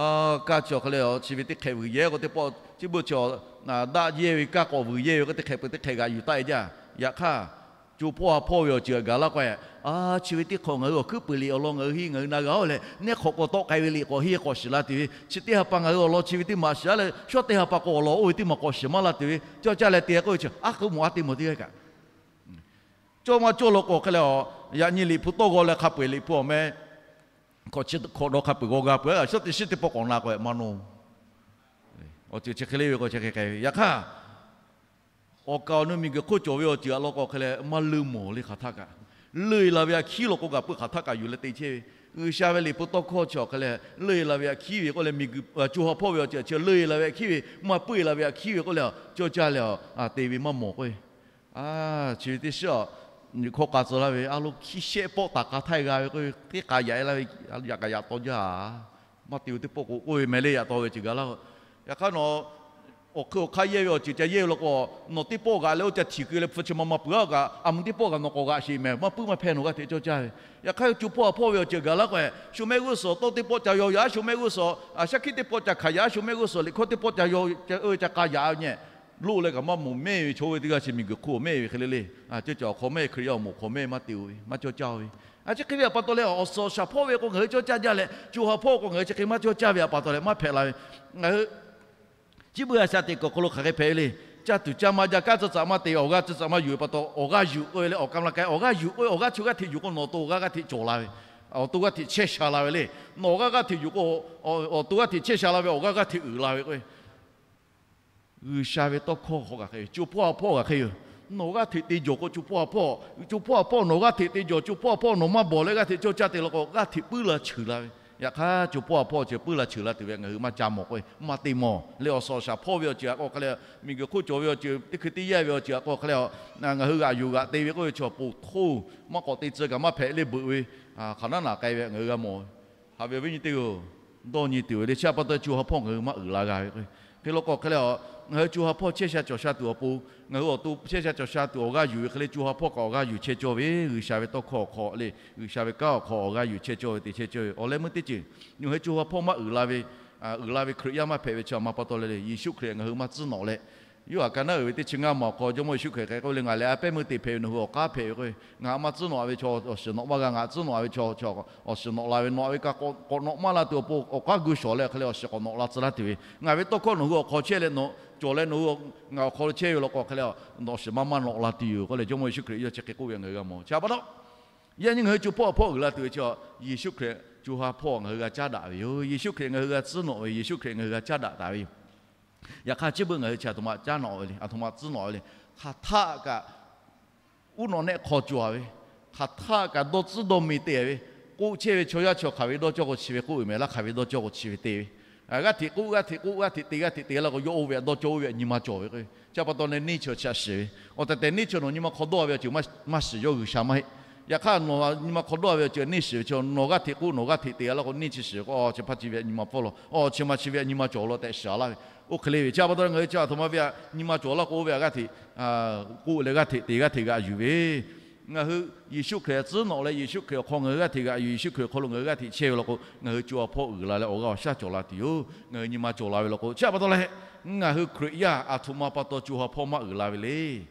Kaˇ chi awˬ hk'e leh chi ve teˇ hk'ehꞈ vuiˬ yehˇ k'o teˇ pawˆ, chi beuꞈ chi daˆ yehˇ ve kaˇ k'awꞈ vuiˬ yehˇ ve k'o, teˇ hk'ehꞈ peuˬ teˇ hk'ehꞈ g'aꞈ yuˬ taˆ e jaˇ. Yaꞈ hk'aˇ co hpawˇ ha hpawˇ ve awˬ ceuˬ htaꞈ gaˬ laˇ k'o, a, chi ve teˇ hk'awꞈ ngaˬ hui awˬ hkuiˉ puiˍ liꞈ awˬ lawn ngaˬ hui henˇ ngaˬ hui na g'a-oˬ leh, neˇ hk'awꞈ k'awꞈ tawˆ k'ai ve liꞈ k'awꞈ henˇ k'awꞈ shiˍ la tuˬ ve, chi teˇ ha pa ngaˬ hui awˬ lawn chi ve teˇ maꞈ shiˍ-a leh, shawˉ teˇ ha pa k'o awˬ lawn oˇ ve teˇ maˬ k'awꞈ shiˍ maˇ la tuˬ ve, cawˇ caˇ leh te k'oˆ ve chi a k'oˆ mawˬ a te mawˬ teˇ g'aˇ kaꞈ, cawˇ maˇ cawˇ law k'o hk'e leh, yaꞈ nyi liꞈ hpu tawˇ g'aw leh hk'a peu-eˬ liꞈ hpu awˬ meh hkawꞈ chi hkawꞈ dawˬ hk'a peu-eˬ g'aw g'a peuˬ-a, shawˉ teˇ shiˉ teˇ pawˆ k'awꞈ na k'o maˇ nawˇ. Awˬ ceuˬ chi hk'e le ve k'o chi hk'e k'ai ve. Yaꞈ hk'aˇ, awˬ kaˍ awˬ nu miˬguiˬ hk'oˆ cawˬ ve awˬ ceuˬ htaꞈ law k'o hk'e leh maˇ leuˇ mawˬ le hk'aˬ htaˆ kaꞈ. Leuˇ-e la ve aꞈ hkiˉ law k'o kaꞈ peuˇ hk'aˬ htaˆ kaꞈ yuˬ leh te chehˇ ve. G'uiˬsha ve liꞈ hpu tawˇ hkawˇ chi awˬ hk'e leh leuˇ-e la ve aꞈ hkiˉ ve k'oˆ leh, miˬguiˬ co ha hpawˇ ve awˬ ceuˬ chi leuˇ-e la ve aꞈ hkiˉ ve, maˇ peuˇ-e la ve aꞈ hkiˉ ve k'oˆ leh, cawˇ caˇ leh te ve maˇ mawˬ k'oˆ ve. A, chi ve teˇ shiˉ-a, nyi hkawˇ k'a tcuh laˇ ve a lo hkiˇ shehˆ pawˆ taˍ k'a htaˇ g'a ve k'oˆ ve, teˇ k'a yaꞈ-e laˇ ve, yaꞈ k'a yaꞈ taw jaˇ-a. Maˇ te-o teˇ pawˆ k'o k'oˆ ve meh le, yaꞈ taw ve ceuˬ gaˬ laˇ-o. Yaꞈ hk'aˇ nawˬ awˬ hk'eun awˬ hk'aˇ yehˇ ve awˬ ceuˬ ca yehˇ ve law k'o, nawˬ teˇ pawˆ g'aꞈ leh oˇ ca htiꞈ keu leh hpu chi ma ma peuˬ-a kaꞈ, a mvuhˇ teˇ pawˆ kaꞈ nawˬ k'awꞈ g'aꞈ sheˍ meh, maˇ puiˉ maˇ hpehˇ nawˬ g'aˇ hteꞈ cawˇ caˇ ve. Yaꞈ hk'aˇ co hpawˇ ha hpawˇ ve awˬ ceuˬ gaˬ laˇ k'o, shu mehˆ g'uˇ suhˍ tawˇ teˇ pawˆ ca yaw yaꞈ, shu mehˆ g'uˇ suhˍ a shaˉ hkiˆ teˇ pawˆ ca hkanˍ yaꞈ, shu mehˆ g'uˇ suhˍ liꞈ hkawˇ teˇ pawˆ ca yaw oˇ ve ca k'a yaꞈ nyeh, loˆ leh kaꞈ maˇ mawˬ mehˇ ve chaw oˇ ve teˇ g'aˇ chi miˬguiˬ hk'oˆ mehˇ ve hk'e le le. Cawˇ caˇ awˬ hk'aw mehˇ Hkriꞈ yaˇ awˬ moˍ hk'aw mehˇ maˇ te-o ve, maˇ cawˇ caˇ-o ve. A, chi hk'e ve awˬ pa taw leh awˬ suhˍ awˬ shaˍ hpawˇ ve k'o ngaˬ hui cawˇ caˇ jaˇ leh, co ha hpawˇ k'o ngaˬ hui chi hk'e maˇ cawˇ caˇ ve awˬ pa taw leh maˇ hpehꞈ la ve. Ngaˬ hui chi beuꞈ a shaꞈ teꞈ kuiˬ awˬ hk'aw lo hk'aˬ hk'e hpehꞈ ve le. Caˇ tuˬ caˇ ma jaˇ, kanˉ tcuh tcuh maˇ te, awˬ g'aˇ tcuh tcuh maˇ yuˬ ve pa taw, awˬ g'aˇ yuˬ k'oˆ ve le, awˬ ka ma la k'ai, awˬ g'aˇ yuˬ k'oˆ ve, awˬ g'aˇ chi g'aˇ hteꞈ yuˬ k'o nawˬ awˬ to g'aˇ g'aˇ hteꞈ cawˬ la ve, awˬ to g'aˇ hteꞈ chehˇ sha la ve le. Nawˬ awˬ g'aˇ g'aˇ hteꞈ yuˬ k'o, awˬ to g'aˇ hteꞈ chehˇ sha la ve, awˬ g'aˇ g'aˇ hteꞈ uiˍ la ve k'oˆ ve. G'uiˬsha ve tawˇ hkawˇ hk'aw kaꞈ hk'e yoˬ, co hpawˇ ha hpawˇ kaꞈ hk'e yoˬ. Nawˬ g'aˇ hteꞈ te jawˬ k'o co hpawˇ ha hpawˇ, co hpawˇ ha hpawˇ nawˬ g'aˇ hteꞈ te jawˬ, co hpawˇ ha hpawˇ nawˬ maˇ bawˬ leh g'aˇ hteꞈ cawˇ caˇ te law k'o, g'aˇ hteꞈ puiˉ la cheuˬ la ve. Yaꞈ hk'aˇ co hpawˇ ha hpawˇ chi puiˉ la cheuˬ la tuˬ ve ngaˬ hui maˇ ca mawˬ k'oˆ ve, maˇ te mawˬ le. Awˬ suhˍ awˬ shaˍ hpawˇ ve awˬ ceuˬ htaꞈ k'o hk'e leh, miˬguiˬ hk'oˆ cawˬ ve awˬ ceuˬ teˇ hkui teˇ yanˇ ve awˬ ceuˬ htaꞈ k'o hk'e leh, ngaˬ hui g'aꞈ yuˬ g'aꞈ te ve k'oˆ ve chi awˬ pon htoˇ maˇ k'awꞈ te tcuh kaꞈ maˇ hpehꞈ le beuꞈ ve, hk'aˬ naˉ naꞈ k'ai ve ngaˬ hui g'a mawˬ. Haꞈ ve awˬ viˉ nyi teˇ-oˬ, dawˇ nyi tuˬ ve le. Chi awˬ pa taw co ha hpawˇ ngaˬ hui maˇ uiˍ la g'a ve k'o, hk'e law k'o hk'e leh, ngaˬ hui co ha hpawˇ chehˇ sha cawˬ sha tuˬ awˬ pon, ngaˬ hui awˬ to chehˇ sha cawˬ sha tuˬ awˬ g'aˇ yuˬ ve hk'e le, co ha hpawˇ kaꞈ awˬ g'aˇ yuˬ chehˇ cawˇ ve, G'uiˬsha ve tawˇ hkawˇ awˬ hk'aw le, G'uiˬsha ve kanˉ awˬ hk'aw awˬ g'aˇ yuˬ chehˇ cawˇ ve te chehˇ cawˇ ve awˬ leh meuˇ teˇ ceuˬ, ngaˬ hui co ha hpawˇ maˇ uiˍ la ve, uiˍ la ve Hkriꞈ yaˇ maˇ hpehꞈ ve chi a ma pa taw leh le, Yeˍsuˆ Hkriꞈ ngaˬ hui maˇ tcuhˉ nawꞈ leh, Yoˇhanˬ ka naˉ uiˍ ve teˇ chi ngaˇ ma awˬ hk'aw Jawˇmawˇ Yeˍsuˆ Hkriꞈ hk'e k'oˆ ve le, Ngaˬ lehˬ a pehˉ meuˇ te hpehꞈ ve, nawˬ hui awˬ k'aˉ hpehꞈ ve k'o, ngaˬ maˇ tcuhˉ nawꞈ ve chaw awˬ shiˍ nawꞈ maˇ g'a, ngaˬ tcuhˉ nawꞈ ve chaw awˬ shiˍ nawꞈ la ve, nawꞈ ve kaꞈ k'awꞈ nawꞈ maˇ la tuˬ awˬ pon awˬ k'aˉ gu shawˍ leh hk'e le awˬ shiˍ k'awꞈ nawꞈ la tcuh laˇ tuˬ ve, ngaˬ ve tawˇ hkawˇ nawˬ hui awˬ hk'aw chehˇ leh nawꞈ cawˬ leh nawˬ hui ngaˬ awˬ hk'aw lo chehˇ ve law k'o hk'e le, nawˬ shiˍ maˇ maˇ nawꞈ la tuˬ yoˬ k'oˆ leh Jawˇmawˇ Yeˍsuˆ Hkriꞈ yawˇ chi hk'e k'oˆ ve ngaˬ hui g'a mawˬ. Chi pa taw, yaꞈ nyi ngaˬ hui co hpawˇ awˬ hpawˇ uiˍ la tuˬ ve chi, Yeˍsuˆ Hkriꞈ co ha hpawˇ ngaˬ hui g'a caˉ daꞈ ve yoˬ. Yeˍsuˆ Hkriꞈ ngaˬ hui g'a tcuhˉ nawꞈ ve, Yeˍsuˆ Hkriꞈ ngaˬ hui g'a caˉ daꞈ taˍ ve yoˬ. Yaꞈ hk'aˇ chi beuꞈ ngaˬ hui chi a htoꞈ ma caˉ nawꞈ ve le, a htoꞈ ma tcuhˉ nawꞈ ve le. Hk'aˬ htaˆ kaꞈ uˉ nawꞈ nehˆ hk'aw cawˬ ve, hk'aˬ htaˆ kaꞈ dawˇ tcuhˉ dawˇ me te ve, k'oˆ chehˇ ve chaw yaˇ chi hk'aˬ ve dawˇ cawˇ k'o chi ve k'oˆ ve meh laˇ, hk'aˬ ve dawˇ cawˇ k'o chi ve te ve. G'aˇ hteꞈ k'oˆ, g'aˇ hteꞈ k'oˆ, g'aˇ hteꞈ te, g'aˇ hteꞈ te laˇ k'o yawˇ oˇ ve htaꞈ dawˇ cawˇ, oˇ ve htaꞈ nyi ma cawˬ ve k'o, chi pa taw leh neˇ chi chi htaꞈ shiˍ ve. Awˬ tehˬ tehˬ neˇ chi nawˬ nyi ma hk'aw dawˇ ve awˬ ceuˬ maˇ shiˍ, yawˇ G'uiˬsha maˇ heˆ. Yaꞈ hk'aˇ nawˬ nyi ma hk'aw dawˇ ve awˬ ceuˬ neˇ shiˍ ve chi nawˬ g'aˇ hteꞈ k'oˆ, nawˬ g'aˇ hteꞈ te laˇ k'o neˇ chi shiˍ k'o, chi hpaˇ chi ve htaꞈ nyi ma pfuhˇ law, chi ma chi ve htaꞈ nyi ma cawˬ law tehꞈ shiˍ laˇ ve. Oˇ hk'e le ve. Chi pa taw ngaˬ hui chi a htoꞈ ma ve htaꞈ nyi ma cawˬ laˇ k'o oˇ ve htaꞈ g'aˇ hteꞈ k'oˆ leh g'aˇ hteꞈ te g'aˇ hteꞈ g'aꞈ yuˬ ve, ngaˬ hui Yeˍsuˆ Hkriꞈ tcuhˉ nawꞈ leh Yeˍsuˆ Hkriꞈ awˬ hk'aw ngaˬ hui g'aˇ hteꞈ g'aꞈ yuˬ, Yeˍsuˆ Hkriꞈ awˬ hk'aw lo ngaˬ hui g'aˇ hteꞈ chehˇ ve law k'o, ngaˬ hui co ha hpawˇ uiˍ la leh awˬ g'aˇ awˬ shaˉ cawˬ la tuˬ yoˬ. Ngaˬ hui nyi ma cawˬ la ve law k'o, chi pa taw leh ngaˬ hui Hkriꞈ yaˇ a htoꞈ ma pa taw co ha hpawˇ maˇ uiˍ la ve le.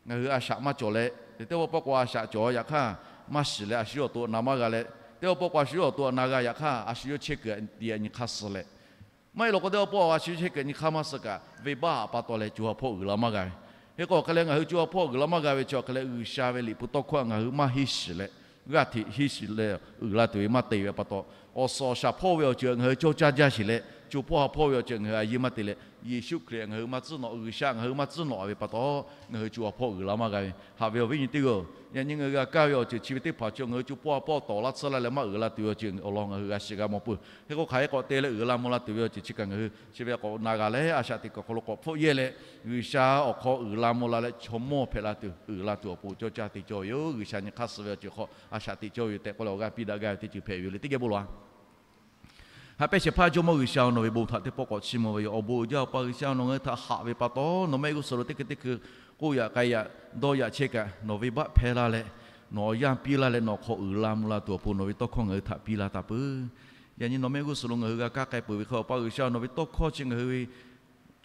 Ngaˬ hui a shaꞈ maˇ cawˬ leh, teˇ pawˆ pawˆ k'o a shaꞈ cawˬ yaꞈ hk'aˇ, maˇ shiˍ leh a shu yawˇ awˬ to awˬ na maˇ g'a leh, teˇ pawˆ pawˆ k'o a shu yawˇ awˬ to awˬ na g'a yaꞈ hk'aˇ, a shu yawˇ chehˇ kuiˬ te yaꞈ nyi hk'aˇ suh leh, maˇ heˆ law k'o teˇ pawˆ pawˆ a shu yawˇ chehˇ kuiˬ nyi hk'aˇ maˇ suh kaꞈ, venˇbaˆ awˬ pa taw leh co ha hpawˇ uiˍ la maˇ g'a ve. Hk'e k'o hk'e leh ngaˬ hui co ha hpawˇ uiˍ la maˇ g'a ve chi hk'e leh G'uiˬsha ve liꞈ hpu tawˇ hkawˇ ngaˬ hui maˇ henˇ shiˍ leh, g'aˇ hteꞈ henˇ shiˍ leh uiˍ la tuˬ ve maˇ te ve pa taw, awˬ suhˍ awˬ shaˍ hpawˇ ve awˬ ceuˬ ngaˬ hui cawˇ caˇ jaˇ sheˍ leh, co hpawˇ ha hpawˇ ve awˬ ceuˬ ngaˬ hui a yeˇ maˇ te leh, Yeˍsuˆ Hkriꞈ ngaˬ hui maˇ tcuhˉ nawꞈ, G'uiˬsha ngaˬ hui maˇ tcuhˉ nawꞈ ve pa taw, ngaˬ hui co ha hpawˇ uiˍ la maˇ g'a ve. Haꞈ ve awˬ viˉ nyi teˇ g'aˇ-oˬ, yaꞈ nyi ngaˬ hui g'a kaˇ ve awˬ ceuˬ chi ve teˇ hpaˍ chi ngaˬ hui co hpawˇ ha hpawˇ tawˍ laˇ tsuhˇ laˇ leh maˇ uiˍ la tuˬ ve awˬ ceuˬ awˬ lawn ngaˬ hui g'a shiˍ g'a mawˬ peuˬ. Hk'e k'o hk'aˬ hk'e k'awꞈ te leh uiˍ la mvuh la tuˬ ve awˬ ceuˬ chi kaꞈ ngaˬ hui chi ve k'awꞈ na g'a leh a shaꞈ teꞈ kuiˬ awˬ hk'aw lo k'awꞈ hpfuhˆ yehˇ leh, G'uiˬsha awˬ hk'aw uiˍ la mvuh la leh chaw mawˇ hpehꞈ la tuˬ uiˍ la tuˬ awˬ pon cawˇ caˇ te cawˇ ve yoˬ. G'uiˬsha nyi hk'aˇ suh ve awˬ ceuˬ hk'aw a shaꞈ teꞈ cawˇ ve yoˬ tehꞈ k'oˆ leh awˬ g'aˇ piˇ daꞈ gaˇ ve teˇ ceuˬ hpehꞈ ve yoˬ le. Teˇ geh bon lawˬ-a. Haꞈ pehnˇ shehˍ hpaˇ Jawˇmawˇ G'uiˬsha-oˬ, nawˬ ve bon htaꞈ teˇ pawˆ k'awꞈ chiˇ mvuh ve yoˬ. Awˬ bon uiˍ jaˇ Awˬ pa G'uiˬsha, nawˬ ngaˬ hui htaꞈ haꞈ ve pa taw, nawˬ mehˆ g'uˇ suhˍ lo teˇ hkui teˇ hkui k'oˆ yaꞈ k'ai yaꞈ dawˇ yaꞈ chehˇ kaꞈ, nawˬ venˇbaˆ hpehˇ laˇ leh, nawˬ awˬ yanˇ piˇ laˇ leh nawˬ hk'aw uiˍ la mvuh la tuˬ awˬ pon nawˬ ve tawˇ hkawˇ ngaˬ hui htaꞈ piˇ laˇ taˍ peuˬ. Yaꞈ nyi nawˬ mehˆ g'uˇ suhˍ lo ngaˬ hui g'a kaˇ k'ai peuˬ ve hk'e, Awˬ pa G'uiˬsha, nawˬ ve tawˇ hkawˇ chi ngaˬ hui ve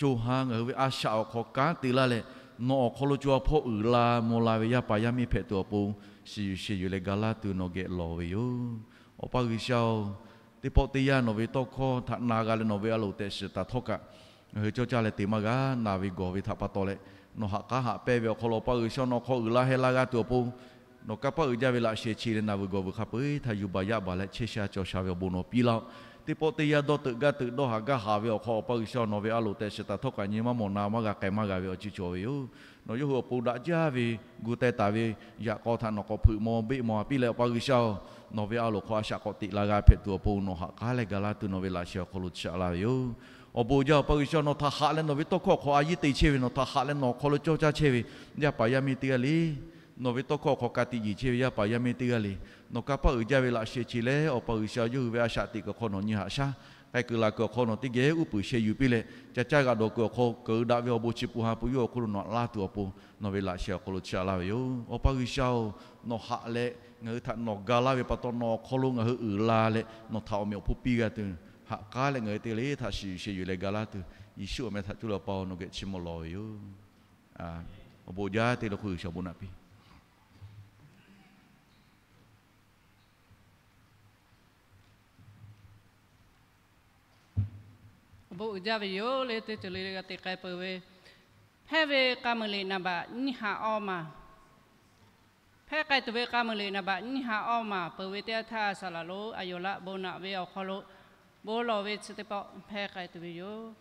co ha ngaˬ hui ve a shaꞈ awˬ hk'aw kanˉ te laˇ leh, nawˬ awˬ hk'aw lo co ha hpawˇ uiˍ la mvuh la ve yaˇ paˍ yaˇ miˇ hpehꞈ tuˬ awˬ pon, shiˍ yuˬ sheˍ yuˬ leh ga laˇ tuˬ nawˬ geh lawˬ ve yoˬ. Awˬ pa G'uiˬsha-oˬ, teˇ pawˆ teˇ yanˇ nawˬ ve tawˇ hkawˇ htaꞈ na g'a leh nawˬ ve a loˍ tehꞈ shiˍ taˍ htawˇ kaꞈ, ngaˬ hui cawˇ caˇ leh te maˇ g'a. Naˬ ve gawˬ ve htaꞈ pa taw leh, nawˬ haꞈ k'aˉ haꞈ pehnˇ ve awˬ hk'aw lo Awˬ pa G'uiˬsha nawˬ hk'aw uiˍ la heh la g'a tuˬ awˬ pon, nawˬ kanˇ paˆ uiˍ jaˇ ve laꞈ sheh che leh naˬ vuiˬ gawˬ vuiˬ hk'a peu-eˬ htaꞈ yuˬ baˬ yaˇ baˬ leh chehˇ sha cawˬ sha ve awˬ bon nawˬ piˇ laˇ-oˆ. Teˇ pawˆ teˇ yanˇ dawˇ teuꞈ gaˇ teuꞈ dawˇ haꞈ gaˇ haꞈ ve awˬ hk'aw Awˬ pa G'uiˬsha nawˬ ve a loˍ tehꞈ shiˍ taˍ htawˇ kaꞈ nyi maˇ mawˬ na maˇ g'a k'ai maˇ g'a ve awˬ ceuˬ cawˬ ve yoˬ. Nawˬ yawˇ hui awˬ pon daꞈ jaˇ ve gu teh taˍ ve yaꞈ k'aw htaꞈ nawˬ k'awꞈ hpeuꞈ maw beˆ maw a piˇ leh Awˬ pa G'uiˬsha-oˬ, nawˬ ve a loˍ hk'aw a shaꞈ k'awꞈ teꞈ la g'a hpehꞈ tuˬ awˬ pon nawˬ haꞈ k'aˉ leh ga laˇ tuˬ nawˬ ve laꞈ sheh awˬ hk'aw lo chi a la ve yoˬ. Awˬ bon jaˇ Awˬ pa G'uiˬsha nawˬ htaꞈ haꞈ leh nawˬ ve tawˇ hkawˇ awˬ hk'aw a yiˇ te chehˇ ve, nawˬ htaꞈ haꞈ leh nawˬ awˬ hk'aw lo cawˇ caˇ chehˇ ve yaˇ paˍ yaˇ miˇ teˇ g'aˇ le. Nawˬ ve tawˇ hkawˇ awˬ hk'aw ka tiꞈ yeˬ chehˇ ve yaˇ paˍ yaˇ miˇ teˇ g'aˇ le. Nawˬ kanˇ paˆ uiˍ jaˇ ve laꞈ sheh che leh Awˬ pa G'uiˬsha yawˇ hui ve a shaꞈ teꞈ kuiˬ awˬ hk'aw nawˬ nyi haꞈ shaˉ k'ai kuiˬ laˬ kuiˬ awˬ hk'aw nawˬ teˇ geh uˉ peunˍ sheh yuˬ piˇ leh, ca caˇ g'aꞈ dawˬ kuiˬ awˬ hk'aw keunˍ daꞈ ve awˬ bon chi pun ha pun yawˇ awˬ hk'oˆ lo nawˬ laˇ tuˬ awˬ pon nawˬ ve laꞈ sheh awˬ hk'aw lo chi a la ve yoˬ. Awˬ pa G'uiˬsha-oˬ, nawˬ haꞈ leh ngaˬ hui htaꞈ nawˬ ga laˇ ve pa taw nawˬ awˬ hk'aw lo ngaˬ hui uiˍ la leh nawˬ htaꞈ awˬ meꞈ awˬ hponˇ piˇ g'a tuˬ, haꞈ k'aˉ leh ngaˬ hui teˇ g'aˇ le htaꞈ shiˍ yuˬ sheˍ yuˬ leh ga laˇ tuˬ, Yeˍsuˆ awˬ meh htaꞈ cuˇ leh Awˬ pa-oˬ, nawˬ geh chi mawˬ lawˬ ve yoˬ. Awˬ bon jaˇ te le hk'oˆ G'uiˬsha awˬ bon naꞈ piˇ. Awˬ bon uiˍ jaˇ ve yoˬ le. Teˇ ceuˬ le g'a te k'ai peuˬ ve, hpehˇ ve k'a muiˬ liꞈ naˍ baꞈ nyiˇ ha awˇ maˬ, hpehˇ k'ai tuˬ ve k'a muiˬ liꞈ naˍ baꞈ nyiˇ ha awˇ maˬ peuˬ ve teˇ yanˇ htaˇ, saˍ laˍ lonˉ a yoˬ laˆ bon naꞈ ve awˬ hk'aw lo bon lawˬ ve chi teˇ pawˆ hpehˇ k'ai tuˬ ve yoˬ.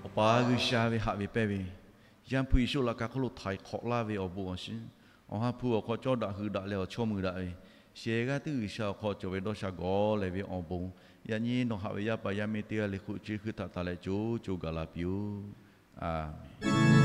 Awˬ pa G'uiˬsha ve haꞈ ve pehnˇ ve, Yaˇ hpu Yeˍsuˆ laꞈ ka hk'oˆ lo htaiˍ hk'awꞈ laˇ ve awˬ bon awˬ shiˍ, Awˬ ha hpu awˬ hk'aw cawˇ daꞈ hui daꞈ leh awˬ chawˇ mui daꞈ ve, shehˍ g'aˇ tiˉ G'uiˬsha awˬ hk'aw cawˬ ve dawˇ sha gawˬ leh ve awˬ bon, yaꞈ nyi nawˬ haꞈ ve yaˇ paˍ yaˇ miˇ teˇ g'aˇ le hk'oˆ chi hkui htaꞈ taˍ leh co co gaˬ la piˇ-oˆ. A menˍ.